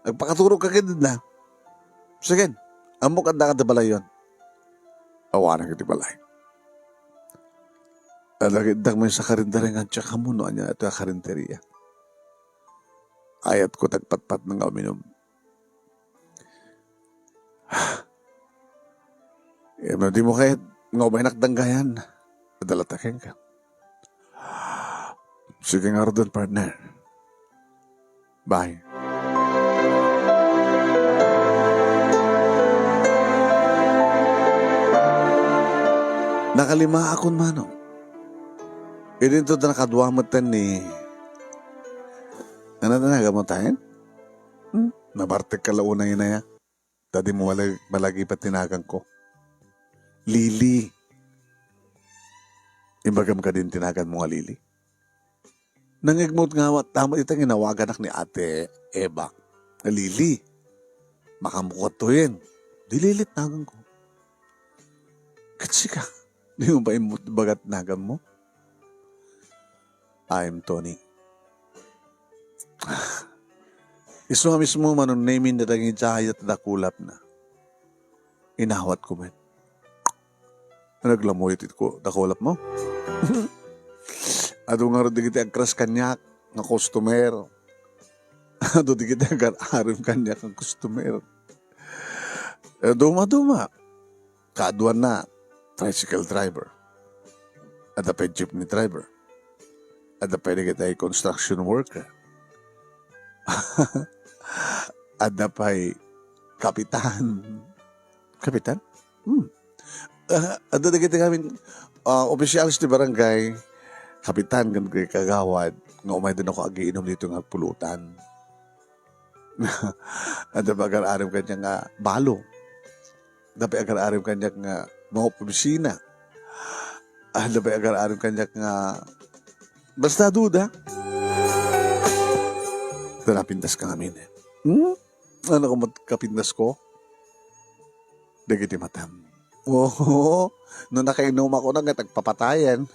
Agpakaturogka ketdin. Sige, ammok adda ka ti balayon. Awanak iti balay. Adda ketdi maysa a karinderia nga diak ammo no ania itoy a karinderia. Ayatko ti agpatpateng nga uminum. Ngem no dimo kayat nga umaynak danggayan, adda latta kenka. Sige ngaruden, partner. Bye. Nakalimaakon, Manong. Idinto ta nakadua metten ni, ano ta nagan mo tayen? Hmm? Nabartekka la unay, inaya. Ta dimo malag-, malagipat ti naganko. Lily. Imbagam kadin ti naganmo nga Lily? Nangngegmo met nga awan, tama ita nga inawaganak ni Ate Eva. Lily. Makaammoka toyen. Di Lily ti naganko. Ket sika, dimo pay imbagak ti naganmo? I'm Tony. Isu a mismo, Manong Nemy, nga nangidayaw ti dakulapna. Inawatko met. Naglamuyo ti ku-, dakulapmo? Adu ngarud dagiti agkras kaniak nga customer. Adu dagiti agar-arem kaniak nga customer. Eh, duma-duma. Kaaduanna, tricycle driver. Adda pay jeepney driver. Adda pay dagiti construction worker. Adda pay kapitan. Kapitan? Hmm. Ah, adda dagiti ngamin, ah, officials ti barangay, kapitan ken kagawad nga umayda nako agiinum ditoy nga agpulutan. Adda pay agar-arem kaniak nga balo. Adda pay agar-arem kaniak nga mga opisina. Adda pay agar-arem kaniak nga basta duda. Ita napintaska ngamin. Hmm? Ano ka mat-, kapintasko? Dagiti matam. Oo, no nakainumakon nga agpapatayen.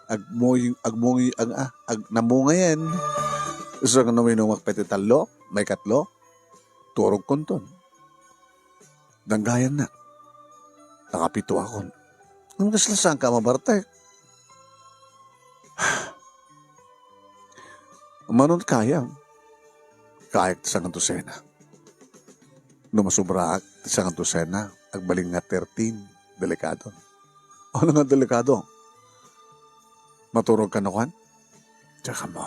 Agmuy-, agmungi-, ag-, ah, ag-, namungayen. Isu nga no mainumak pay ti tallo, maikatlo, turogkonton. Danggayannak. Nakapitoakon. Ngem kasla saanka a mabartek? Mano ti kayam? Kayak ti sangandosena. No masubraak ti sangandosena, agbalin nga thirteen. Delikado. Ano nga delikado? Maturog ka no kan? Diak ammo.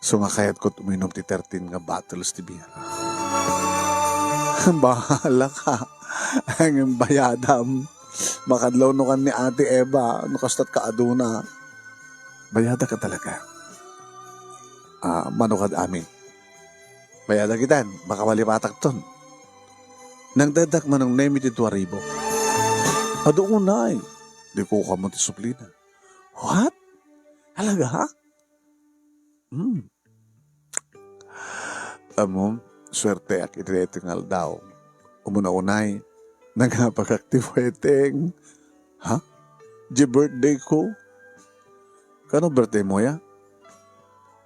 Isu nga kayatko ti uminum ti thirteen nga bottles ti beer. Bahala ka. Ngem bayadam. Makadlaw no kan ni Ate Eva, no kasto't kaaduna. Bayadak ka talaga. Ah, mano kad amin? Bayadak itan, baka malipatakton. Nangteddak Manong Nemy ti dua ribu. Adu unay. Di ko kamo ti suplina. What? Talaga? Hmm. Ammom, suerteak iti daytoy nga aldaw. Umuna unay, nangapakak ti wedding. Ha? Di birthday ko? Kano birthday mo ya?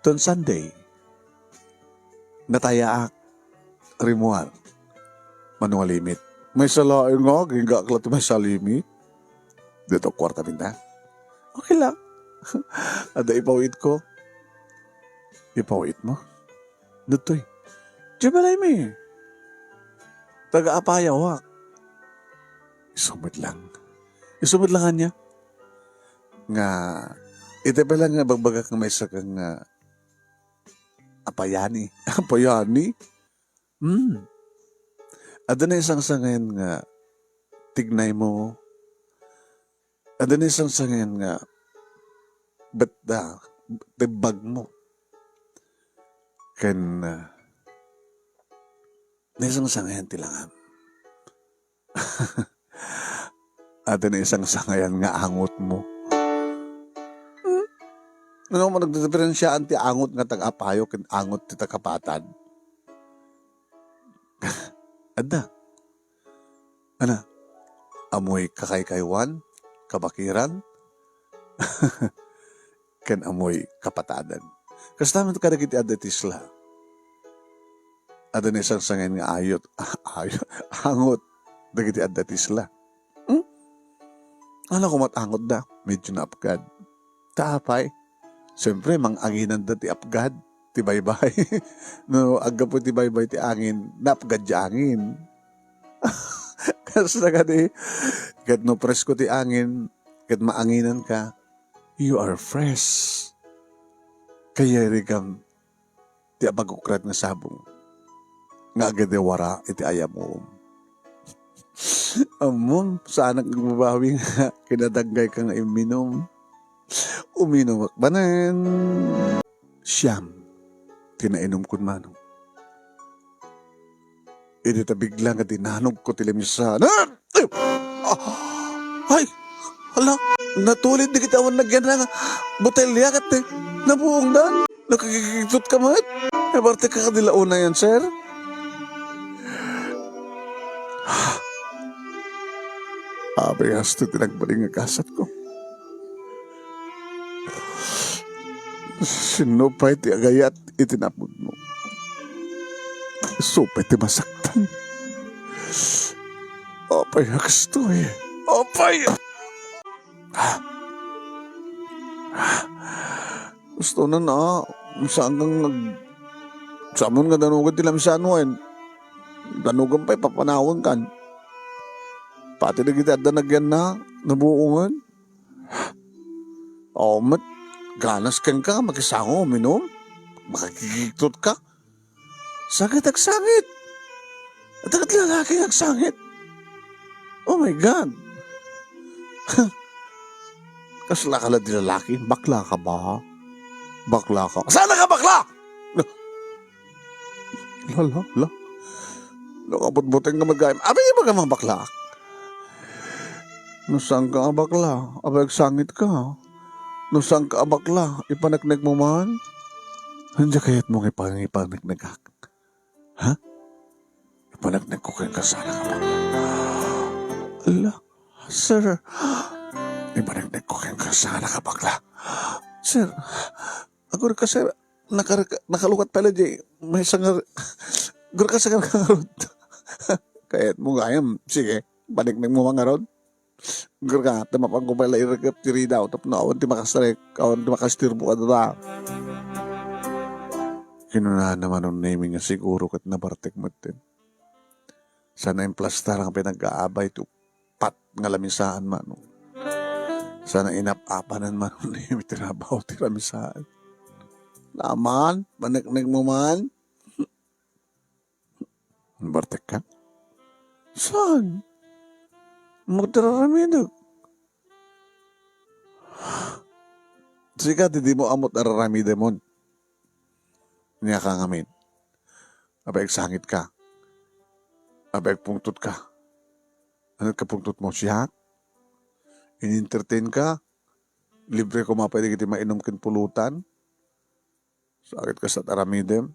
Ton Sunday. Natayaak. Rimmuar. Mano nga limit? Maysa laeng nga, aginggaak la ti maysa limit. Dito, kwarta minta. Okay lang. Adda ipawit ko. Ipawit mo? Ditoy. Di balay mi. Taga-apayawak. Isumit lang. Isumit lang ania. Nga, iti pa lang nga bagbagak nga maysa kang, ah, apayani. Apayani? Hmm. Adda naisangsangayan nga tignay mo. Adda naisangsangayan nga bet-, ah, tibbag mo. Ken, ah, naisangsangayan ti langam. Adda naisangsangayan nga angot mo. Hmm? Ano mo nagdidiferensiaan ti angot nga taga-apayo ken angot ti taga-patad? Adda. Ana, amoy kakaykaywan, kabakiran, ken amoy kapatadan. Kasta met kadagiti adda ti isla. adda naisangsangayan nga ayot, ayot, angot dagiti adda ti isla. Hmm? Ania koma ti angotda? Medyo naapgad. Ta apay, siyempre, mang-anginanda ti apgad ti baybay. No aggapu ti baybay ti angin, naapgad ti angin. Kasta kadi, ket no presko ti angin, ket maanginanka, you are fresh. Kayarigam ti abagukrat nga sabong nga agdewara iti ayamuom. Ammom, saanak nga agbabawi nga kinadanggaykam nga imminum. Uminumak manen. Siam ti nainumkon manong. Idi ta bigla nga dinanogko ti lamisa. Ah! Ah! Ay! Hala! Natulid dagiti awan nagyanna nga botelya ket nabuongdan. Nakakikigtot ka met. Nabartek ka kadi la unayen, sir? Apay, kastoy ti nagbalin nga gasatko. Sinno pay ti agayat iti napudno? Isu pay ti masaktan. Apay, kastoy. Apay! Gusto na na. Saan kang nag-, samon nga danugan ti lamisa wen. Danugan pay, papanawen kan. Pati dagiti adda nagyanna, nabuongan. Aw met, ganas kenka, makisango, uminum. Makakikigtot ka. Sangit, agsangit. Adda ket lalaki nga agsangit. Oh my God. Kasla ka la di lalaki? Bakla ka ba? Bakla ka? Saan ka bakla? La, la, la. Nakabutbuteng ka met gayam. Abi, di ba ka mabakla? No saan ka a bakla, abay agsangit ka. No saan ka a bakla, ipaneknek mo man. Ania kayat mo nga ipan-, ipaneknekak? Ha? Ipaneknek ko kenka, saan ka a bakla? Ala, sir. Ipaneknek ko kenka, saan ka a bakla? Sir, agur ka, sir. Nakar-, nakalukat pala di. May sangar-, agur ka, sangar ka ngarud. Kayat mo gayam. Sige, paneknek mo man ngarud. Agur ka, ta mapanko pay la irekep ti ridaw tapno awan ti makasarek, awan ti makaisturbo kadata. Kinunana manen ni Nemi nga siguro ket nabartek metten. Saan a implastar nga pinag-aabay ti uppat nga lamisaan manen. Saan a inap-apanan manen ni Nemi ti rabaw ti lamisaan. Naman, paneknek mo man. Bartek ka? Saan? Magtararamidek. Sika, di mo ammo ti araramidemon. Ania ka ngamin? Abay, agsangit ka. Abay, agpungtot ka. Ania ti kapungtot mo, siak? In-entertain ka? Libre koma pay dagiti mainum ken pulutan? Sakit kasta ti aramidem.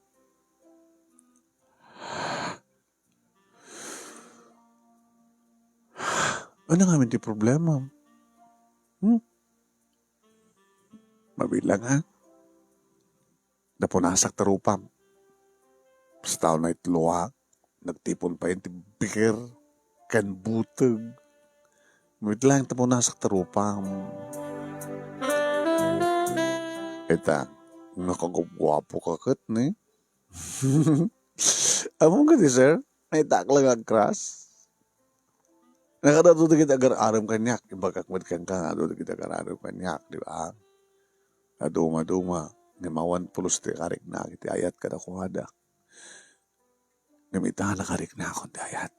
Ania ngamin ti problema? Hmm? Mabilang, a? Napunasak ti rupam. Basta unay ti luak, nagtipon pay ti biker ken buteg. Wait lang, ta punasak ti rupam. Ita, nakagupguapo ka ket, ni? Ammom kadi, sir? Ay, takla nga agkras. Nakadado dagiti agar-arem kaniak. Imbagak met kenka nga adu dagiti agar-arem kaniak, di ba? Aduma-duma, ngem awan pulos ti kariknak iti ayat kadakuada. Ngem ita, nakariknakon ti ayat.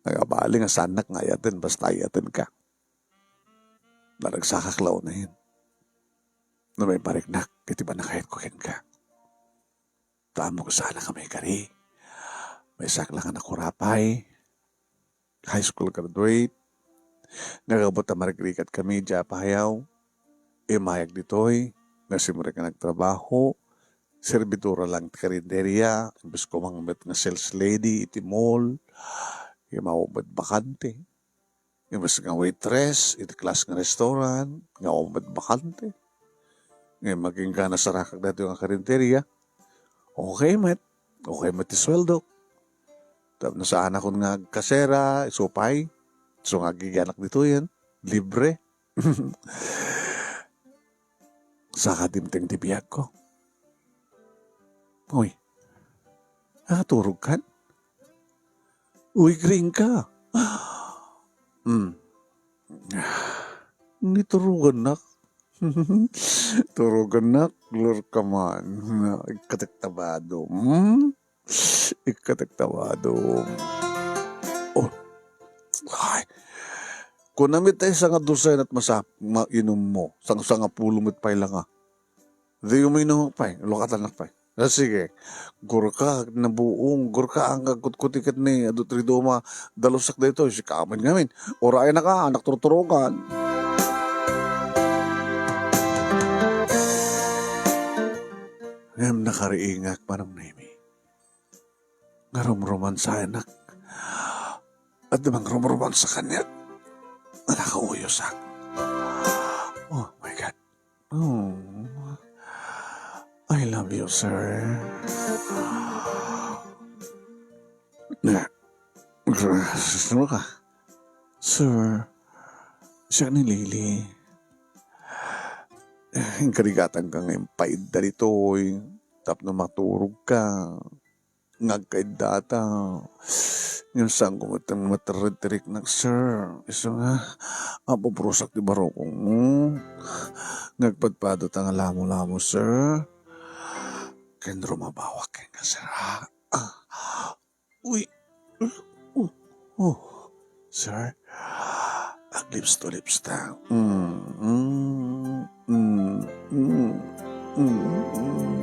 Nagabali nga saannak nga ayaten, basta ayatenka. Naragsakak la unayen. No maipariknak iti pannakayatko kenka. Ta ammok saan a kami kari. Maysak la nga nakurapay. High school graduate. Nagabut a marigrigat kami idiay Apayao. Immayag ditoy nga simrek nga nagtrabaho. Serbidora lang ti karinderia. Imbes ko man met nga sales lady iti mall. Imaw met bakante. Imbes nga waitress iti class nga restaurant, nga awan met bakante. Ngem agingga nasarakak daytoy nga karinteria, okay met. Okay met ti sueldok. Tapno saanakon nga agkasera, isu pay. Isu nga agigianak ditoyen. Libre. Saka dimteng ti biagko. Uy, nakaturogkan? Uy, green ka. Hmm. Niturogannak. Turogannak, lur ka man. Ikkatek tabado. Hmm? Ikkatek tabado. Oh. Ay. Kunam itay sangadusa met masap-, mainummo. Sang-, sangapulo met pay la nga. Di uminom pay, lukatan na pay. Ah, sige. Gurka, nabuong, gurka, ang agkutkuti ket ni, adu, triduma, dalusak daytoy, sika amin ngamin. Uray na ka, anak turturokan. Ngem nakariingak, Manong Nemi. Nga rumromansanak. At namang rumromansa kaniak. Nga nakauyosak. Oh my God. Oh, I love you, sir. Na, sino ka? Sir, siak ni Lily. Eh, inkarigatan ka nga impaidda ditoy. Tapno maturog ka. Nga agkaiddata. Ngem saanko met nga matiriktiriknak, sir. Isu nga, apuprusak ti barukongmo. Nga agpadpadata nga lamolamo, sir. Ken rumabawak kenka, sir, ha? Ah. Uy. Uh, uh, uh. Sir, ag-lips to lips ta. Mm, mm, mm, mm, mm, mm.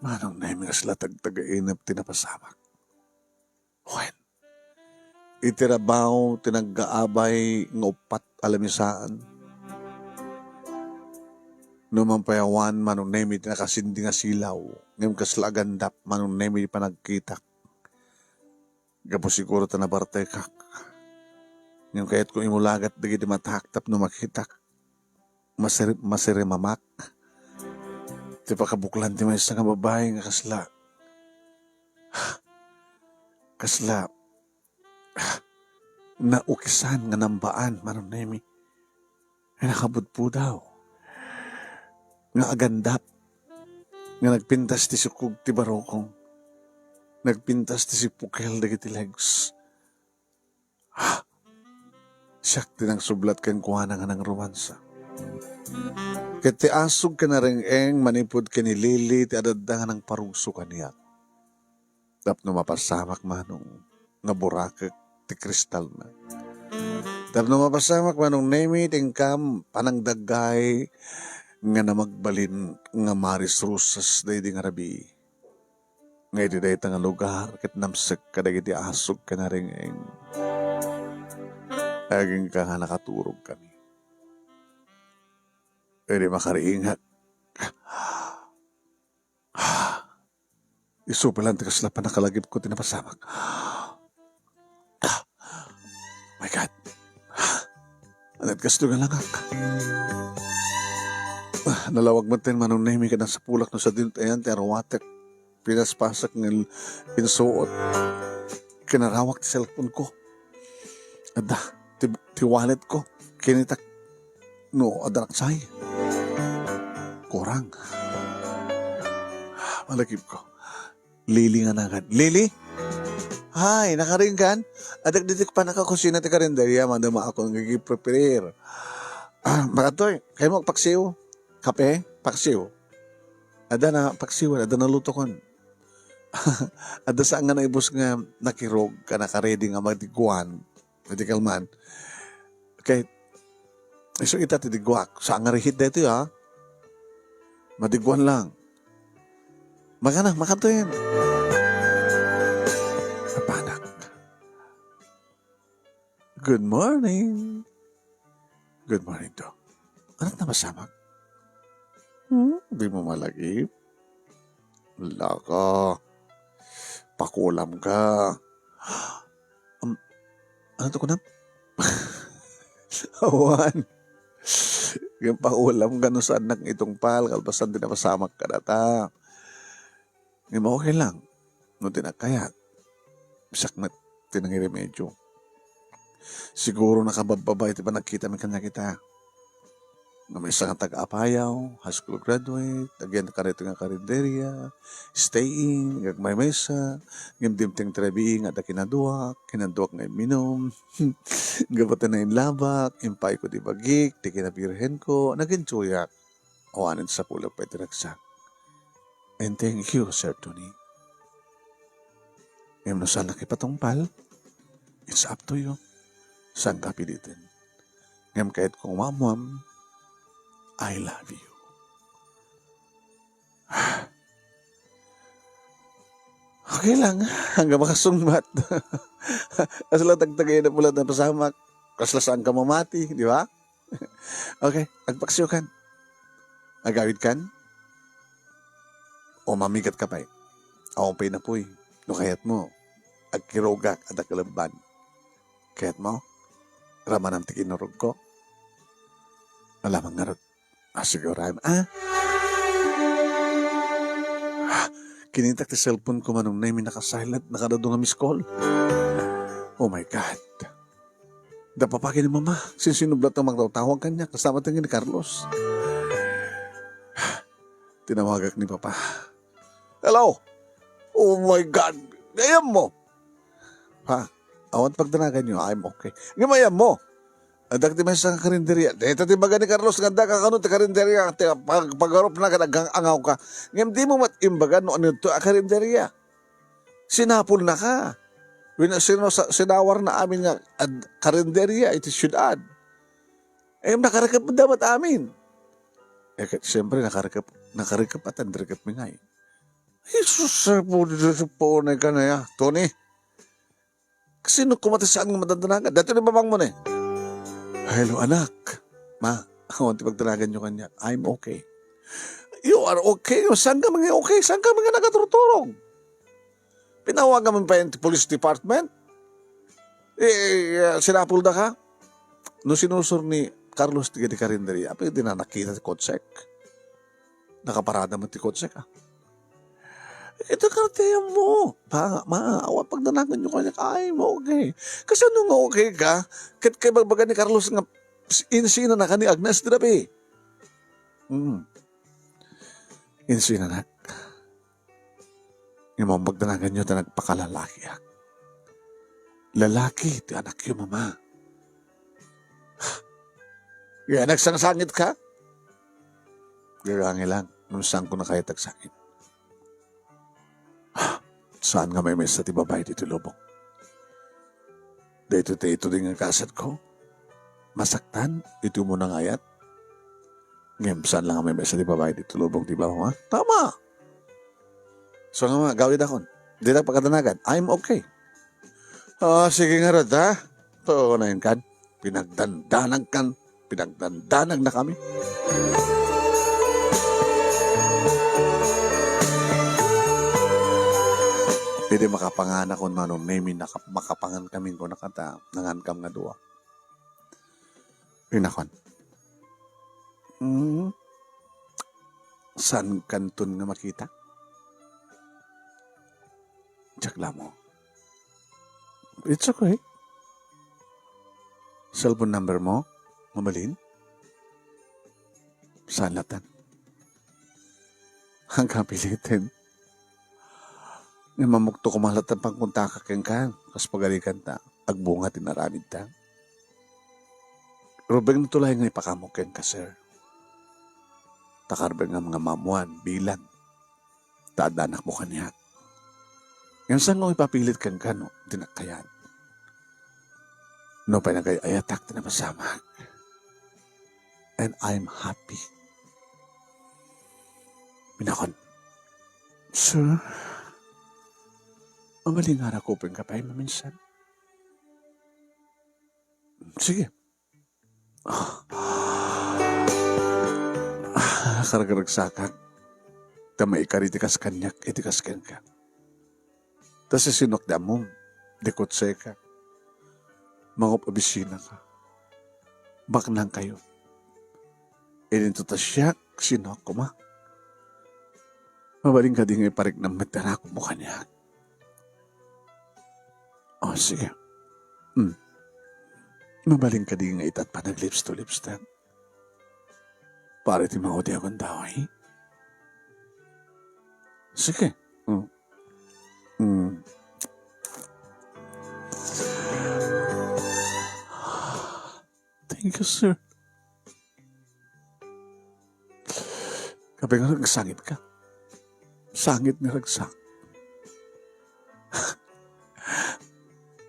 Manong Nemi, kasla tagtagainep ti napasamak. Wen, iti rabaw ti naggaabay nga uppat a lamisaan. No man pay awan, Manong Nemi, ti nakasindi nga silaw, ngem kasla agandap, Manong Nemi, ti panagkitak. Gapu siguro ta nabartekak. Ngem kayatko imulagat dagiti matak tapno makitak. Masir-, masirimamak. Ti pakabuklan ti maysa nga babai nga kasla, kasla, naukisan nga nambaan, Manong Nemi. Nga nakabudpudaw. Nga agandap. Nga nagpintas ti sukog ti barukong. Nagpintas ti sipukel dagiti legs. Ha? Siak ti nangsublat kenkuana nga nangromansa. Ket ti asog ken areng-eng manipud ken ni Lily ti adda nga nangparugso kaniak. Tapno mapasamak, Manong, nga burakek ti kristalna. Tapno mapasamak, Manong Nemi, ti inkam panangdaggay nga namagbalin nga marisrusas daydi nga rabii. Nga iti dayta nga lugar ket namsek kadagiti asog ken areng-eng. Agingga nga nakaturogkami. Idi makariingak, isu pay laeng ti kasla pannakalagipko ti napasamak. Ah, my God. Aniat kastoy nga langak? Ah, nalawag met ti Manong Nemi ket nasapulak no sadino ti ayan ti aruatek. Pinaspasak nga insuot. Kinarawak ti cellphone ko. Adda, ti, ti wallet ko. Kinitak no adda naksay. Kurang. Malagipko. Lily nga nangan. Lily? Hay, nakaringgan? Adak ditoy pannakakusina ti karinderia, madama ako nga gi-prepare. Ah, makatoy, kayo mo paksiw? Kape? Paksiw? Adda na paksiwan, adda nalutokon. Adda saan nga naibus nga nakirog, ka nakaredy nga madiguan. Medical man. Okay. Isu ita ti diguak. Saan nga rihit daytoy, ha? Madiguan lang. Magana, makadto yan. Napanak. Good morning. Good morning, Dok. Aniat napasamak? Hmm, di mo malagip? Laka. Pakulam ka. Um, ano to kunam? Awan. Ngem pangulam nga no saannak nga itungpal, kalpasan ti napasamak kadata. Ngem okay lang. No di na kayat, siak met ti nangiremedyo. Siguro nakababbaba iti panagkitami kaniak ita. Nga maysa nga taga-Apayao, high school graduate, agyan karit nga karinderya, staying, agmaymaysa, ngem dimteng ti rabii nga adda kinaduak, kinaduak nga imminum, gapu ta nainlabak, impayko ti bagik, ti kinabirhenko, nag-enjoyak. Awanen sapulek pay ti ragsak. And thank you, Sir Tony. Ngem no saannak ipatungpal, it's up to you. Saanka piliten. Ngem kayatko nga maammuam, I love you. Okay lang, hanggang makasungbat. Kasla tagtagay na pula na pasamak. Kasla saanka mamati, di ba? Okay, agpaksiw kan. Agawid kan. O mamigat ka pay. Awan pay napuy. No kayat mo, agkirugak a dakkel a ban. Kayat mo? Ramanam ti kinurog ko. Alamang ngarud. Ah, sige, uray. Ah. Ah, kinitak ti cellphone ko, Manong Nemi, naka-silent, nakadadu nga miss call. Oh my God. Da papa ken ni mama, sinsinublat nga magtawtawag kaniak, kasama ti ni Carlos. Tinawagak ni papa. Hello? Oh my God! Ayanmo? Ha? Awan pagdanagan yo, I'm okay. Ngem ayanmo? Adda ti maysa nga karinderya. Dayta ti baga ni Carlos nga adda ka kano ti karinderya, ti pag-, pag-arupna ket aggang-angaw ka. Ngem di mo met imbaga no ania to a karinderya. Sinapulna ka. Win-, sino sa-, sinawarna amin nga ad-, karinderya iti siudad. Eh, nakarikep da met amin. Eh, ket siyempre, nakarikep, nakarikep at andrikep mi ngay. Jesus, sir, po, Jesus, po, na ka na ya, Tony. Kasi no kumati saan nga madadanagan. Dati ni babang mo na eh. Hello, anak. Ma, awan ti pagdanagan nyo kanya. I'm okay. You are okay? Saan ka mga okay? Saan ka mga nagaturturog? Pinawagan mo pa yung police department? Eh, eh, sinapol da ka? No sinusur ni Carlos ti, ti karinderya, apay di na nakita ti kotsek. Nakaparada mo ti kotsek, ah. Ito karteya mo. Pa, ma, awan pagdanagan nyo kanya. Ay, mo, okay. Kasi ano nga okay ka? Kat kay bagbaga ni Carlos nga insina na ka ni Agnes, di na, be? Hmm. Insina na. Ngem magdanagan nyo ta nagpakalalaki, ah. Lalaki ti anakyo, mama. Ya, nagsangsangit ka? Gagangi lang, no saan ko na kayat agsangit. Saan nga may mesa ti babae dito lubong? Dito, dito din nga kasat ko. Masaktan, ito mo nangayat. Ngem, saan lang may mesa ti babae dito lubong, di ba, mama? Tama! So nga, ma, gawid akon. Di na pagkadanagan. I'm okay. Ah, sige nga rod, ha? Oo, na yun kan. Pinagdandanag kan. Pinagdandanag na kami. Idi makapangan akon, Manong Nemi, naka-, makapangan kami ko nakata, nangan kam nga dua. Inakon. Hmm. Saan kanton nga makita? Check lang mo. It's okay. Cellphone number mo? Mamalin? Saan latan? Ang kapilitin. Ni mamukto ko malatan pangkuntaka kenka. Kas pagalikan ta. Agbunga ti naramid ta. Rubeng no tulay nga ipakamok kenka, sir. Takarbeng nga mga mamuan, bilang. Ta adda anakmo kaniak. Ngem saan nga ipapilit kenka no, di nakayat. No pay nagay-ayatak ti napasamak. And I'm happy. Minakon, sir, mamalingara ko pay nga pay maminsan. Sige. Ah, kargaragsakak. Ta maikari ti kas kaniak, iti kas kenka. Ta sisinok di ammom, di kutseka. Mangup-, opisina ka. Baknang kayo. Idinto ta siak, sinoak koma? Mabalin kadi nga ipariknam met ti arakupmo kaniak? O, sige. Hmm. Mabalin kadi nga ita ti panaglips to lips ta? Para iti maudi a gundaway? Sige. Hmm. Hmm. Thank you, sir. Kape nga nagsangit ka. Sangit nga ragsak.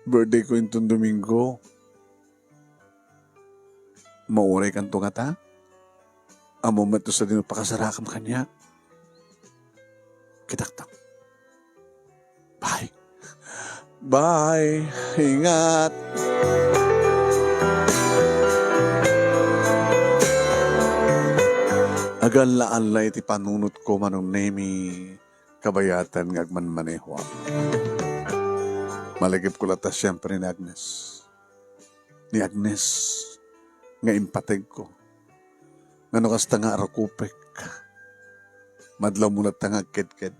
Birthday ko inton Domingo. Mauray kanto ngata? Ammom met no sadino pakasarakam kaniak? Kitaktak. Bye. Bye. Ingat. Aganla-anla iti panunotko, Manong Nemi, kabayatan nga agmanmanehoak. Malagipko latta siempre ni Agnes. Ni Agnes nga impategko. Nga no kasta nga arakupek, madlawmo latta nga agkedked.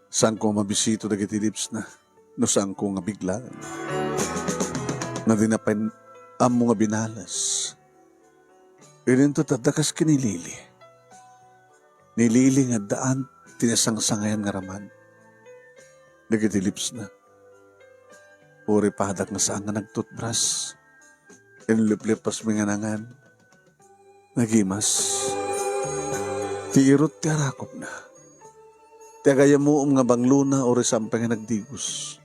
Saanko a mabisito dagiti lipsna no saanko nga biglaan. Nga di na pay ammo nga binalas. Idinto ta adda kas ken ni Lily. Ni Lily nga addaan ti nasangsangayan nga ramad dagiti lipsna. Uray padak nga saan nga nagtutbras. Inliplipasmi nga nangan. Nagimas. Ti irut ti arakupna. Ti agayamuem nga banglona uray saan pay nga nagdigos.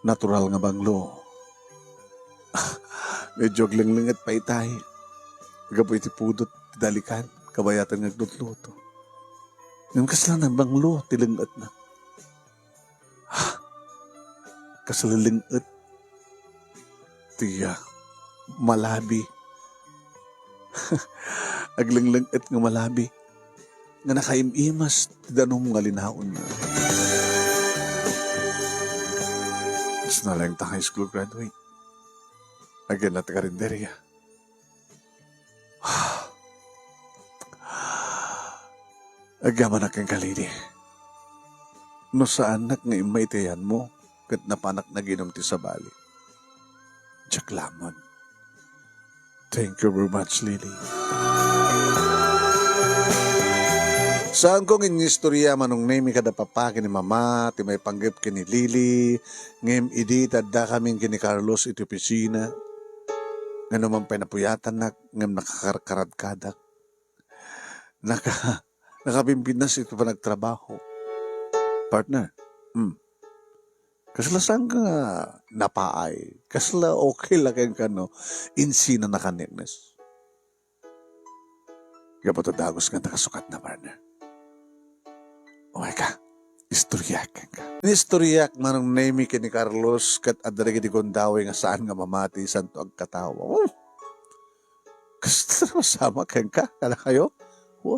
Natural nga banglo. Medyo aglenglenget pay itay. Gapu iti pudot ti dalikan, kabayatan nga aglutluto. Ngem kasla nabanglo ti lengetna. Kasla lenget ti, ah, malabi. Aglenglenget nga malabi nga nakaim-imas ti danum nga linaonna. Tapos na lang ta high school graduate. Again, na ti karinderya. Agyamanak kenka, Lily. No saannak nga immaitayanmo, ket napanak naginum ti sabali. Diak laman. Thank you very much, Lily. Saanko nga inistorya, Manong Nemi, kada papa ken ni mama, ti maipanggep ken ni Lily, ngem idi ta addakamin ken ni Carlos iti opisina, nga numan pay napuyatannak, ngem nakakarkarad kadak. Naka-, nakapimpintas iti panagtrabaho. Partner, hmm. Kasla saan nga napaay? Kasla okay la kenka no insinanaka ni Agnes? Gapu ta dagus nga nakasukatna, partner. Okay ka? Istoryak kenka. Inistoryak, Manong Nemi, ken ni Carlos, ket adda dagiti gundaway nga saan nga mamati, santo agkatawa. Oh! Kasta masama kenka, kada kayo? Wa.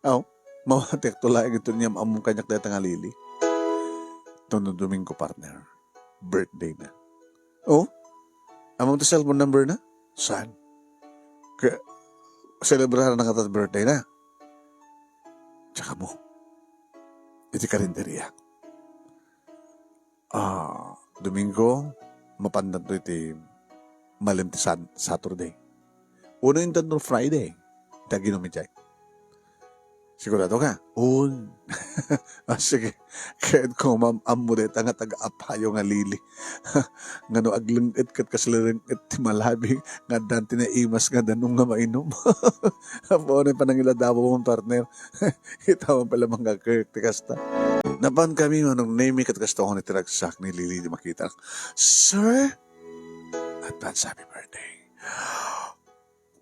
Aw, mawatiak to laeng ito niyam ammom kaniak dayta nga Lily. Ito no Domingo, partner. Birthday na. Oh? Ammom ti cellphone number na? Saan? Kaya, celebrarna nga ta birthday na. Tsaka mo. Iti karinderya. Ah, Domingo, mapandanto iti malem ti San-, Saturday. Uno intanto Friday. Iti aginum idiay. Sigurado ka? Un. Ah, sige. Kayat ko mam-, ammo dayta nga taga-apayo nga Lily. Nga no agleng-et ket kasla leng-et ti malabi nga addan ti naimas nga danum nga mainum. Apo, ano yung panangiladawa mo, partner? Itaman pala mga kirk ti kasta. Napan kami, Manong Nemi, ket kasta ko ni ti ragsak ni Lily di makita. Sir, advance happy birthday.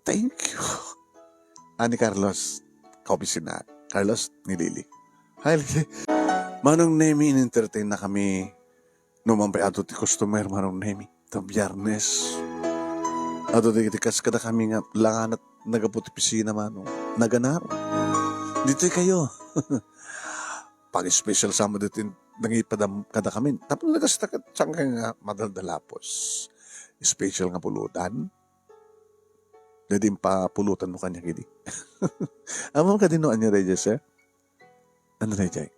Thank you. Ani Carlos, kaopisina. Carlos, ni Lily. Hi, Lily. Manong Nemi, in-entertain na kami. Numan pay ato ti customer, Manong Nemi. Ta Biyernes. Ato ti, ti kas kada kami nga langanat nagapu ti opisina, Manong. Naganar. Ditoy kayo. Pag-special sa mo dito nangipadam kada kami. Tapos nagasta ka, saan ka nga madaldalapos. Special nga pulutan. Daydi impapulutanmo kaniak idi. Ammom kadi no ania daydiay, sir? Ania daydiay?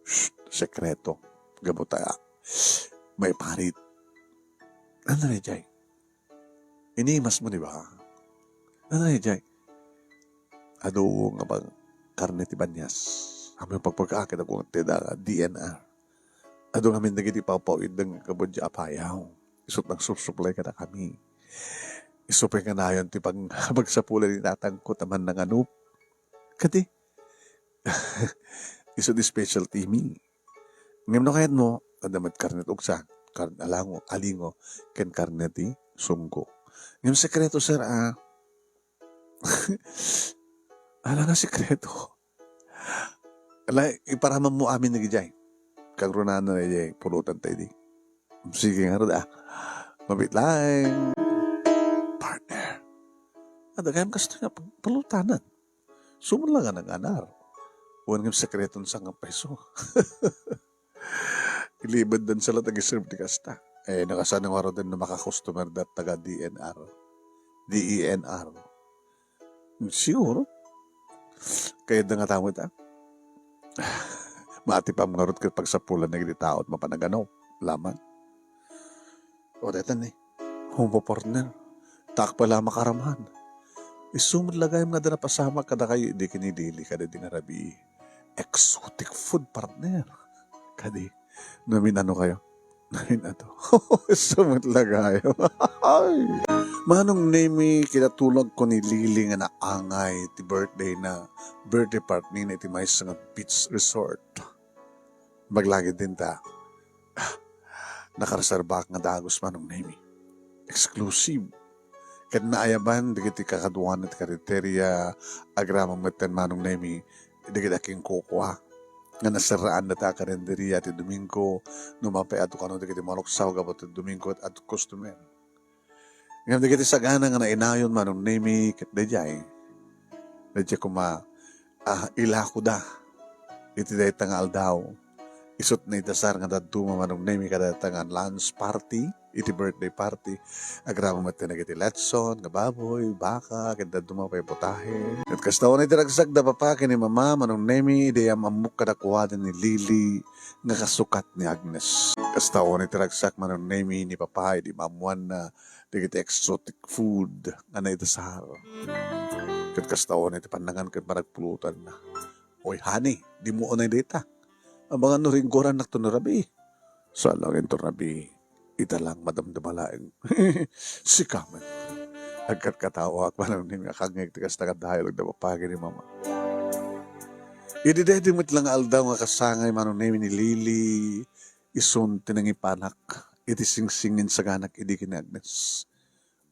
Shh, sekreto. Gapu ta maiparit. Ania daydiay? Inimasmo, di ba? Ania daydiay? Adu nga bang karne ti banias. Ammom pagpagaak ket agunget ti da D N R. Adu ngamin dagiti pawpaw-id nga kabudya a payaw. Isut' nangsupsuplay kadakami. Isu pay kanayon ti pag-, pagsapulan ni tatangko ta mannanganup. Kadi, isu ti specialty mi. Ngem no kayatmo, adda met karne ti uksa, karne alango, alingo, ken karne ti sungko. Ngem sekreto, sir, ah. Ala nga sekreto. Ala, iparamanmo amin dagijay. Kagrunana dayjay pulutan ta idi. Sige ngarud, ah. Mabit laeng. Partner. Adda gayam kastoy nga pag-, pulutanan. Sumon la nga naganar. Wen ngem sekreton sangam peso. Ilibed dan sa la tagiserve ti kasta. Eh, nakasano ngaruden no maka-customer dat taga D N R. D E N R. Siguro. Kayatda nga tao ita. Maatipam ngarud ket pagsapulan dagiti tao ti mapan a ganaw. Laman. O, dayta ni. Humpo, partner. Taak pay la makaraman. Isu met la gayam nga adda napasamak kadakayo idi ken ni Lily kadaydi nga rabii. Exotic food, partner. Kadi, naminano kayo? Naminato. Isu met la gayam. Ay. Manong Nemi, kinatulagko ni Lily nga naangay ti birthday na, birthday party na iti maysa nga beach resort. Baglagid dinta. Nakareserbaak nga dagus, Manong Nemi. Exclusive. Ket naayaban dagiti kakaduana ti karinderia, agraman metten, Manong Nemi, dagiti akinkukua. Nga naserraandata a karinderia ti Domingo, no mapay adu kano dagiti maruksaw gapu ti Domingo ket adu customer. Ngem dagiti sagana nga nainayon, Manong Nemi, ket daydiay. Daydiay koma, ah, ilakoda iti dayta nga aldaw. Isut' naidasar nga dadduma, Manong Nemi, kadayta nga lunch party, iti birthday party. Agraman met dagiti letson nga baboy, baka, ket dadduma pay putahe. Ket kasta unay ti ragsakda papa ken ni mama, Manong Nemi, idi am-ammok kadakuada ni Lily nga kasukat ni Agnes. Kasta unay ti ragsak, Manong Nemi, ni papa idi maammoanna dagiti exotic food nga naidasar. Ket kasta unay ti pannangan ken panagpulutanna. Oy, honey, dimo unay dayta. Abangan no ringgorannak to no rabii. Saan laeng to rabii. Ita lang, madamdama laeng. Sika met. Agkatkataoak, Manong Nemi, nga kangngeg ti kasta nga dialogue da papa ken ni mama. Idi daydi met la nga aldaw nga kasangay, Manong Nemi, ni Lily, isun ti nangipanak iti singsingin saganak idi ken ni Agnes.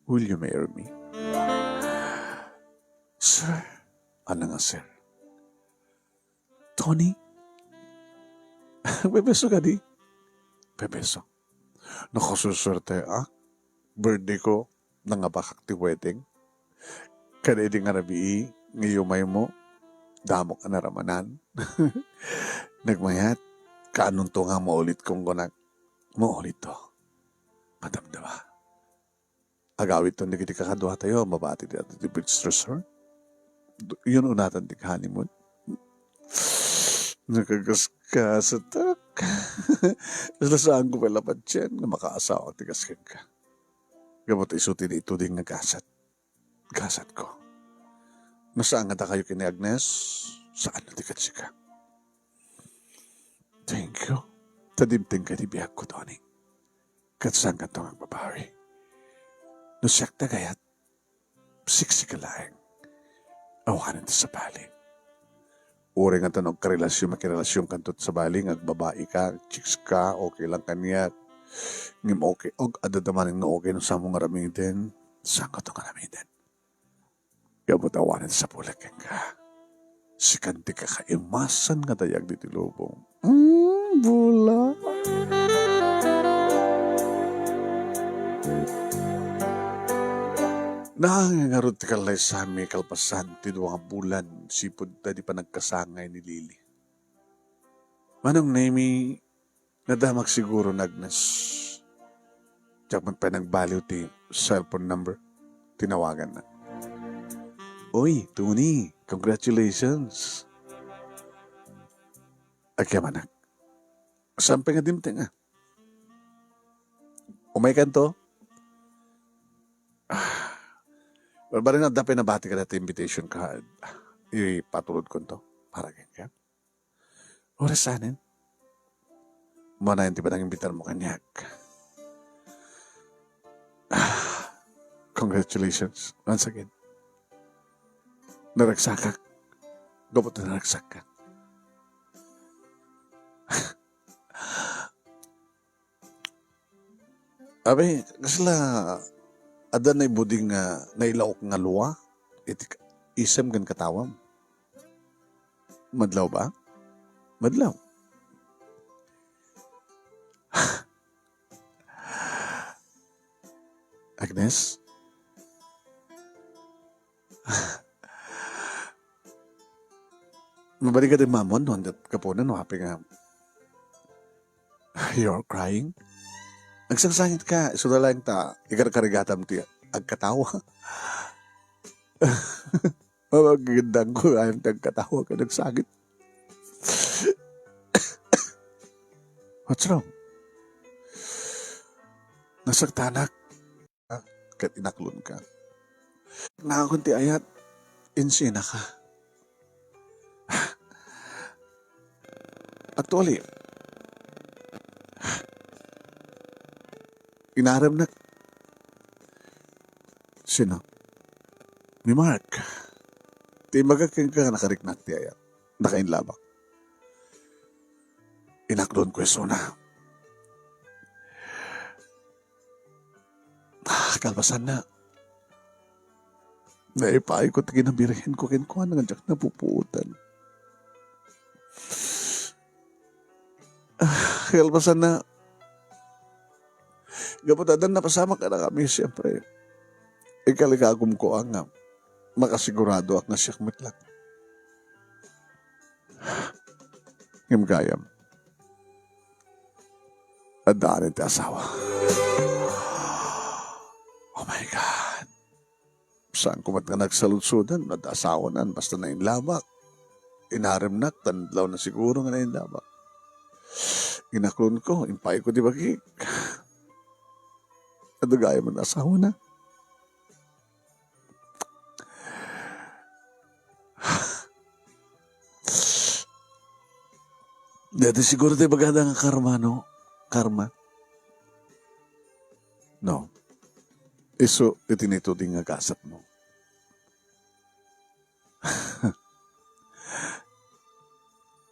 Will you marry me? Sir? Ania nga sir? Tony? Pepeso kadi? Pepeso. Nakasusuerte, ah? Birthday ko, nangabakak ti wedding. Kada idi nga rabii, nga yumaymo, damok a naramanan. Nagmayat, kaanonto nga maulit kong kunak, maulit to. Madamdama. Agawidton dagiti kakaduatayo a mabati dita iti beach resort. Yun unatan ti honeymoon. Nakagaskasatak. Lasaanko pay la patien nga makaasawa ti kas kenka. Gapu ta isu ti naituding nga gasat. Gasatko. No saan nga dakayo ken ni Agnes, saan no ti ket sika. Thank you. Ta dimtengka iti biagko, Tony. Ket saankanto nga agbabawi. No siak ti agayat, siksika laeng. Awanen ti sabali. Uray nga ta no agkarelasion, makirelasionkanto ti sabali nga agbabaika, chicks ka, okay lang kaniak. Ngem okay, og adda manen nga okay no saanmo nga aramiden, saankato nga aramiden. Gapu ta awanen ti sapulek kenka. Sikan ti kakaimasan nga dayag ditoy lubong. Mm, bula. Naangay ngarud ti kallaysami kalpasan ti dua nga bulan sipud ta di panagkasangay ni Lily. Manong Nemi, nadamak siguro ni Agnes. Diak met pay nagbaliw ti cellphone number. Tinawaganna. Uy, Tony, congratulations. Agyamanak. Saan pay nga dimteng, ah? Umaykanto? Ah, barbarina, adda pay nabati kada ti invitation card. Ipatulodkonto para kenka. Oras sanen? Manayon ti panangimbitarmo kaniak. Ah, congratulations once again. Naragsakak. Gapu ta naragsakka. Abi, kasla adda naibuding nga nailaok nga lua iti ka-, isem ken katawam? Madlaw ba? Madlaw. Agnes? Mabalin ka din mamon no, anda gapuna no, apay nga, you're crying? Nagsangsangitka, isu da laeng ta ikarkarigatam ti agkatawa. Mapagagandang ko, ayam ti agkatawa ka nagsangit. What's wrong? Nasaktanak. Ket inaklonka. Naakon ti ayat, insinaka. Actually, inaremnak. Sino? Ni Mark. Ti imbagak kenka nga nakariknak ti ayat. Nakainlabak. Inaklonko isuna. Ah, kalpasanna, naipaayko ti kinabirhenko kenkuana nga diak napupuotan. Ah, kalpasanna, gapu ta addan napasamak kadakami, siempre, ikalikagumko a nga makasiguradoak nga siak met laeng. Ngem gayam, adda anen ti asawa. Oh my God. Saanko met nga nagsaludsodan no adda asawana, basta nainlabak. Inaremnak, ta adlawna siguro nga nainlabak. Inaklonko, impaayko ti bagik. Adda gayam asawana. Dati siguro ti bagada nga karma, no? Karma. No. Isu iti naituding nga gasatmo.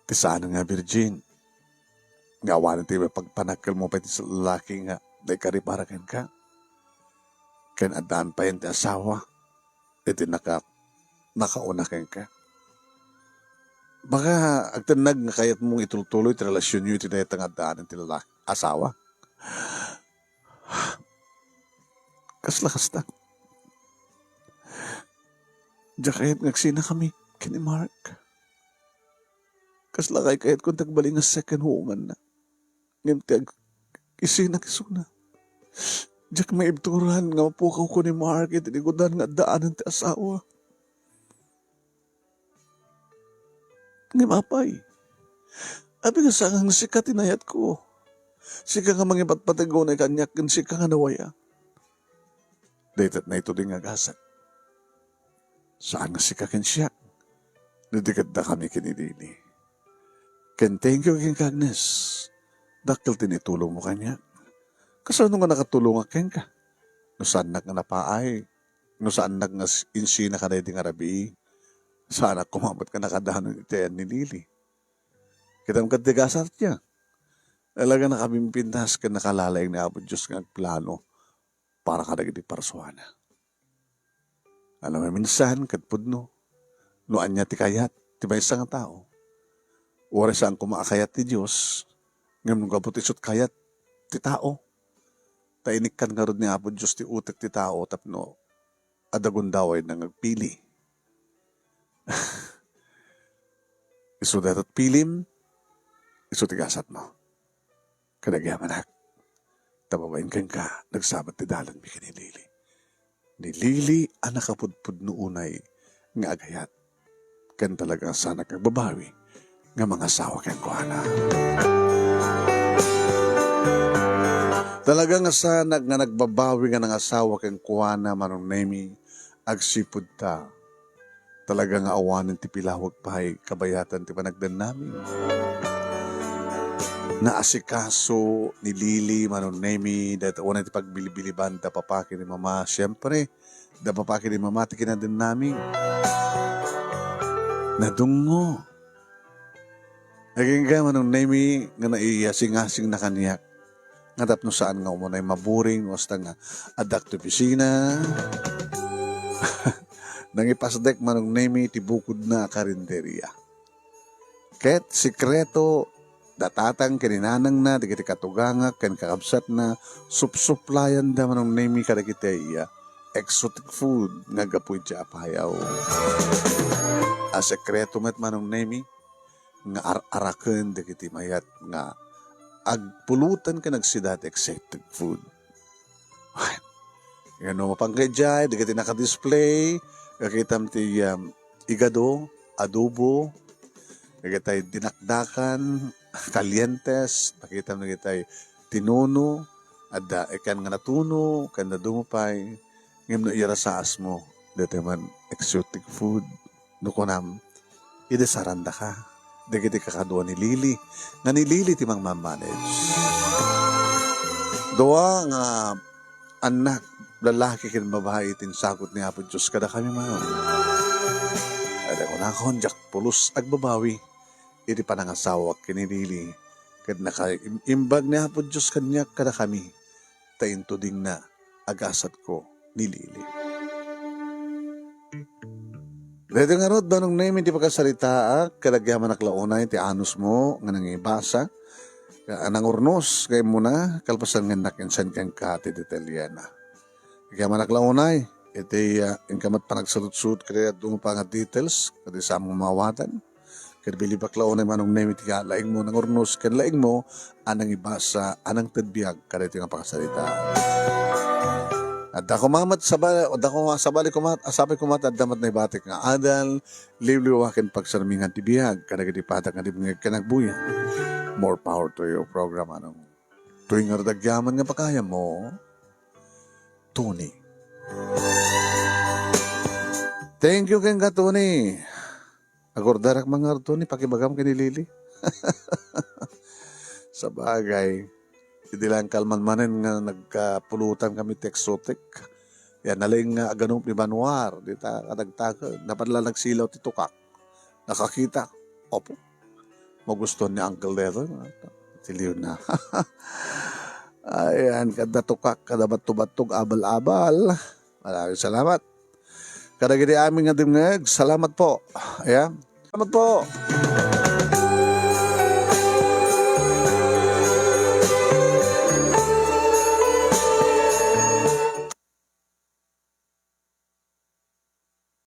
Ti saan nga virgin, nga awanen ti mapagpanagkelmo pay ti lalaki nga naikaripara kenka. Ken addaan pay ti asawa iti naka-, nakauna kenka. Baka agtennag nga kayatmo nga itultuloy ti relasionyo iti dayta nga addaan ti lalaki, asawa. Kasla kasta. Diak kayat nga agsinakami ken ni Mark. Kasla kaykayatko ti agbalin nga second home-na. Ngem ti ag-, isinak isuna. Diak maibturan nga mapukawko ni Mark iti ligudan nga addaan ti asawa. Ngem apay, apay nga saan nga sika ti nayatko? Sika nga mangipatpateg unay kaniak ken sika nga nawaya. Dayta naituding nga gasat. Saan nga sika ken siak. Didikit dakami ken ni Lily. Ken thank you kenka, Agnes. Dakkel ti naitulongmo kaniak. Kasano nga nakatulongak kenka? No saannak nga napaay, no saannak nga s-, insinaka daydi nga rabii, saanak koma met nga nakadanon iti ayan ni Lily. Kitam ket ti gasatna. Talaga nakabimpintas ken nakalalaing ni Apo Dios nga agplano para kadagiti parsuana. Alam mo, minsan, ket pudno, no ania ti kayat ti maysa nga tao, uray saan koma a kayat ti Dios, ngem no gapu ti isut kayat ti tao, ta inikkan ngarud ni Apo Dios ti utek ti tao tapno adda gundawayna nga agpili. Isu dayta pilim, isu ti gasatmo. Kadagiamanak, ta babaen kenka, nagsabat ti dalanmi ken ni Lily. Ni Lily a nakapudpudno unay nga agayat. Ken talaga nga saanak nga agbabawi nga mangasawa kenkuana. Talaga nga saanak nga nagbabawi nga nangasawa kenkuana, Manong Nemi, agsipud ta talaga nga awanen ti pilawag pay kabayatan ti panagdennami. Naasikaso ni Lily, Manong Nemi, dayta unay ti pagbilibiliban da papa ken ni mama. Siempre, da papa ken ni mama ti kinadennami. Nadungngo. Agingga, Manong Nemi, nga naiyasingasingna kaniak nga tapno saan nga umunay maburing, no, basta nga addak ti opisina. Nangipasdek, Manong Nemi, ti bukodna a karinderia. Ket sekreto da tatang ken ni nanangna, dagiti katugangak ken kakabsatna, supsuplayanda, Manong Nemi, kadagiti, ah, exotic food nga gapu idiay Apayao. A sekreto met, Manong Nemi, nga ar-araken dagiti mayat nga agpulutan ken agsida ti exotic food. Ngem no mapanka idiay, dagiti naka-display, makitam ti, um, igado, adobo, dagiti dinakdakan, kalientes, makitam dagiti tinuno, adda ikan nga natuno, ken dadduma pay. Ngem no irasaasmo, daytoy man exotic food, no kunam, idi sarandaka dagiti kakadua ni Lily, nga ni Lily ti mangmamanage. Dua nga annak, lalaki ken babai, ti insagut ni Apo Dios kadakami, Manong. Adda kunakon, diak pulos agbabawi iti panangasawak ken ni Lily, ket nakaim-imbag ni Apo Dios kaniak kadakami, ta intudingna a gasatko ni Lily. Daytoy ngarud, Manong Nemi, ti pakasaritaak, ket agyamanak la unay ti anusmo nga nangibasa, a nangurnos nga immuna, kalpasan nga innak insend kenka ti detalyena. Agyamanak la unay iti, ah, inka met panagsaludsod ket dadduma pay nga details, ket di sa mo maawatan. Ket bilibak la unay, Manong Nemi, ti laingmo nangurnos ken laingmo a nangibasa a nangted biag kadaytoy nga pakasarita. Adda koma met sabali, adda koma sabali koma, a sapay koma ti adda met naibatik nga adal, liwliwa ken pagsarmingan ti biag kadagiti padak nga dimngeg ken agbuya. More power to your program, Manong. Toy ngarud agyaman nga pakayammo, Tony. Thank you kenka, Tony. Agurdarak man ngarud, Tony, pakibagam ken ni Lily. Sabagay, idi lang kalman manen nga nagkapulutan kami ti exotic. Yan, nalaing nga aganup ni Banwar, dita kadagtaken, napan la nagsilaw ti tukak. Nakakita, opo, magustuhan ni Uncle Leroy, ti Leona. Ayan, kada tukak, kada bato-bato, abal-abal. Maraming salamat. Kadagiti amin nga dimngeg, salamat po. Ayan. Salamat po.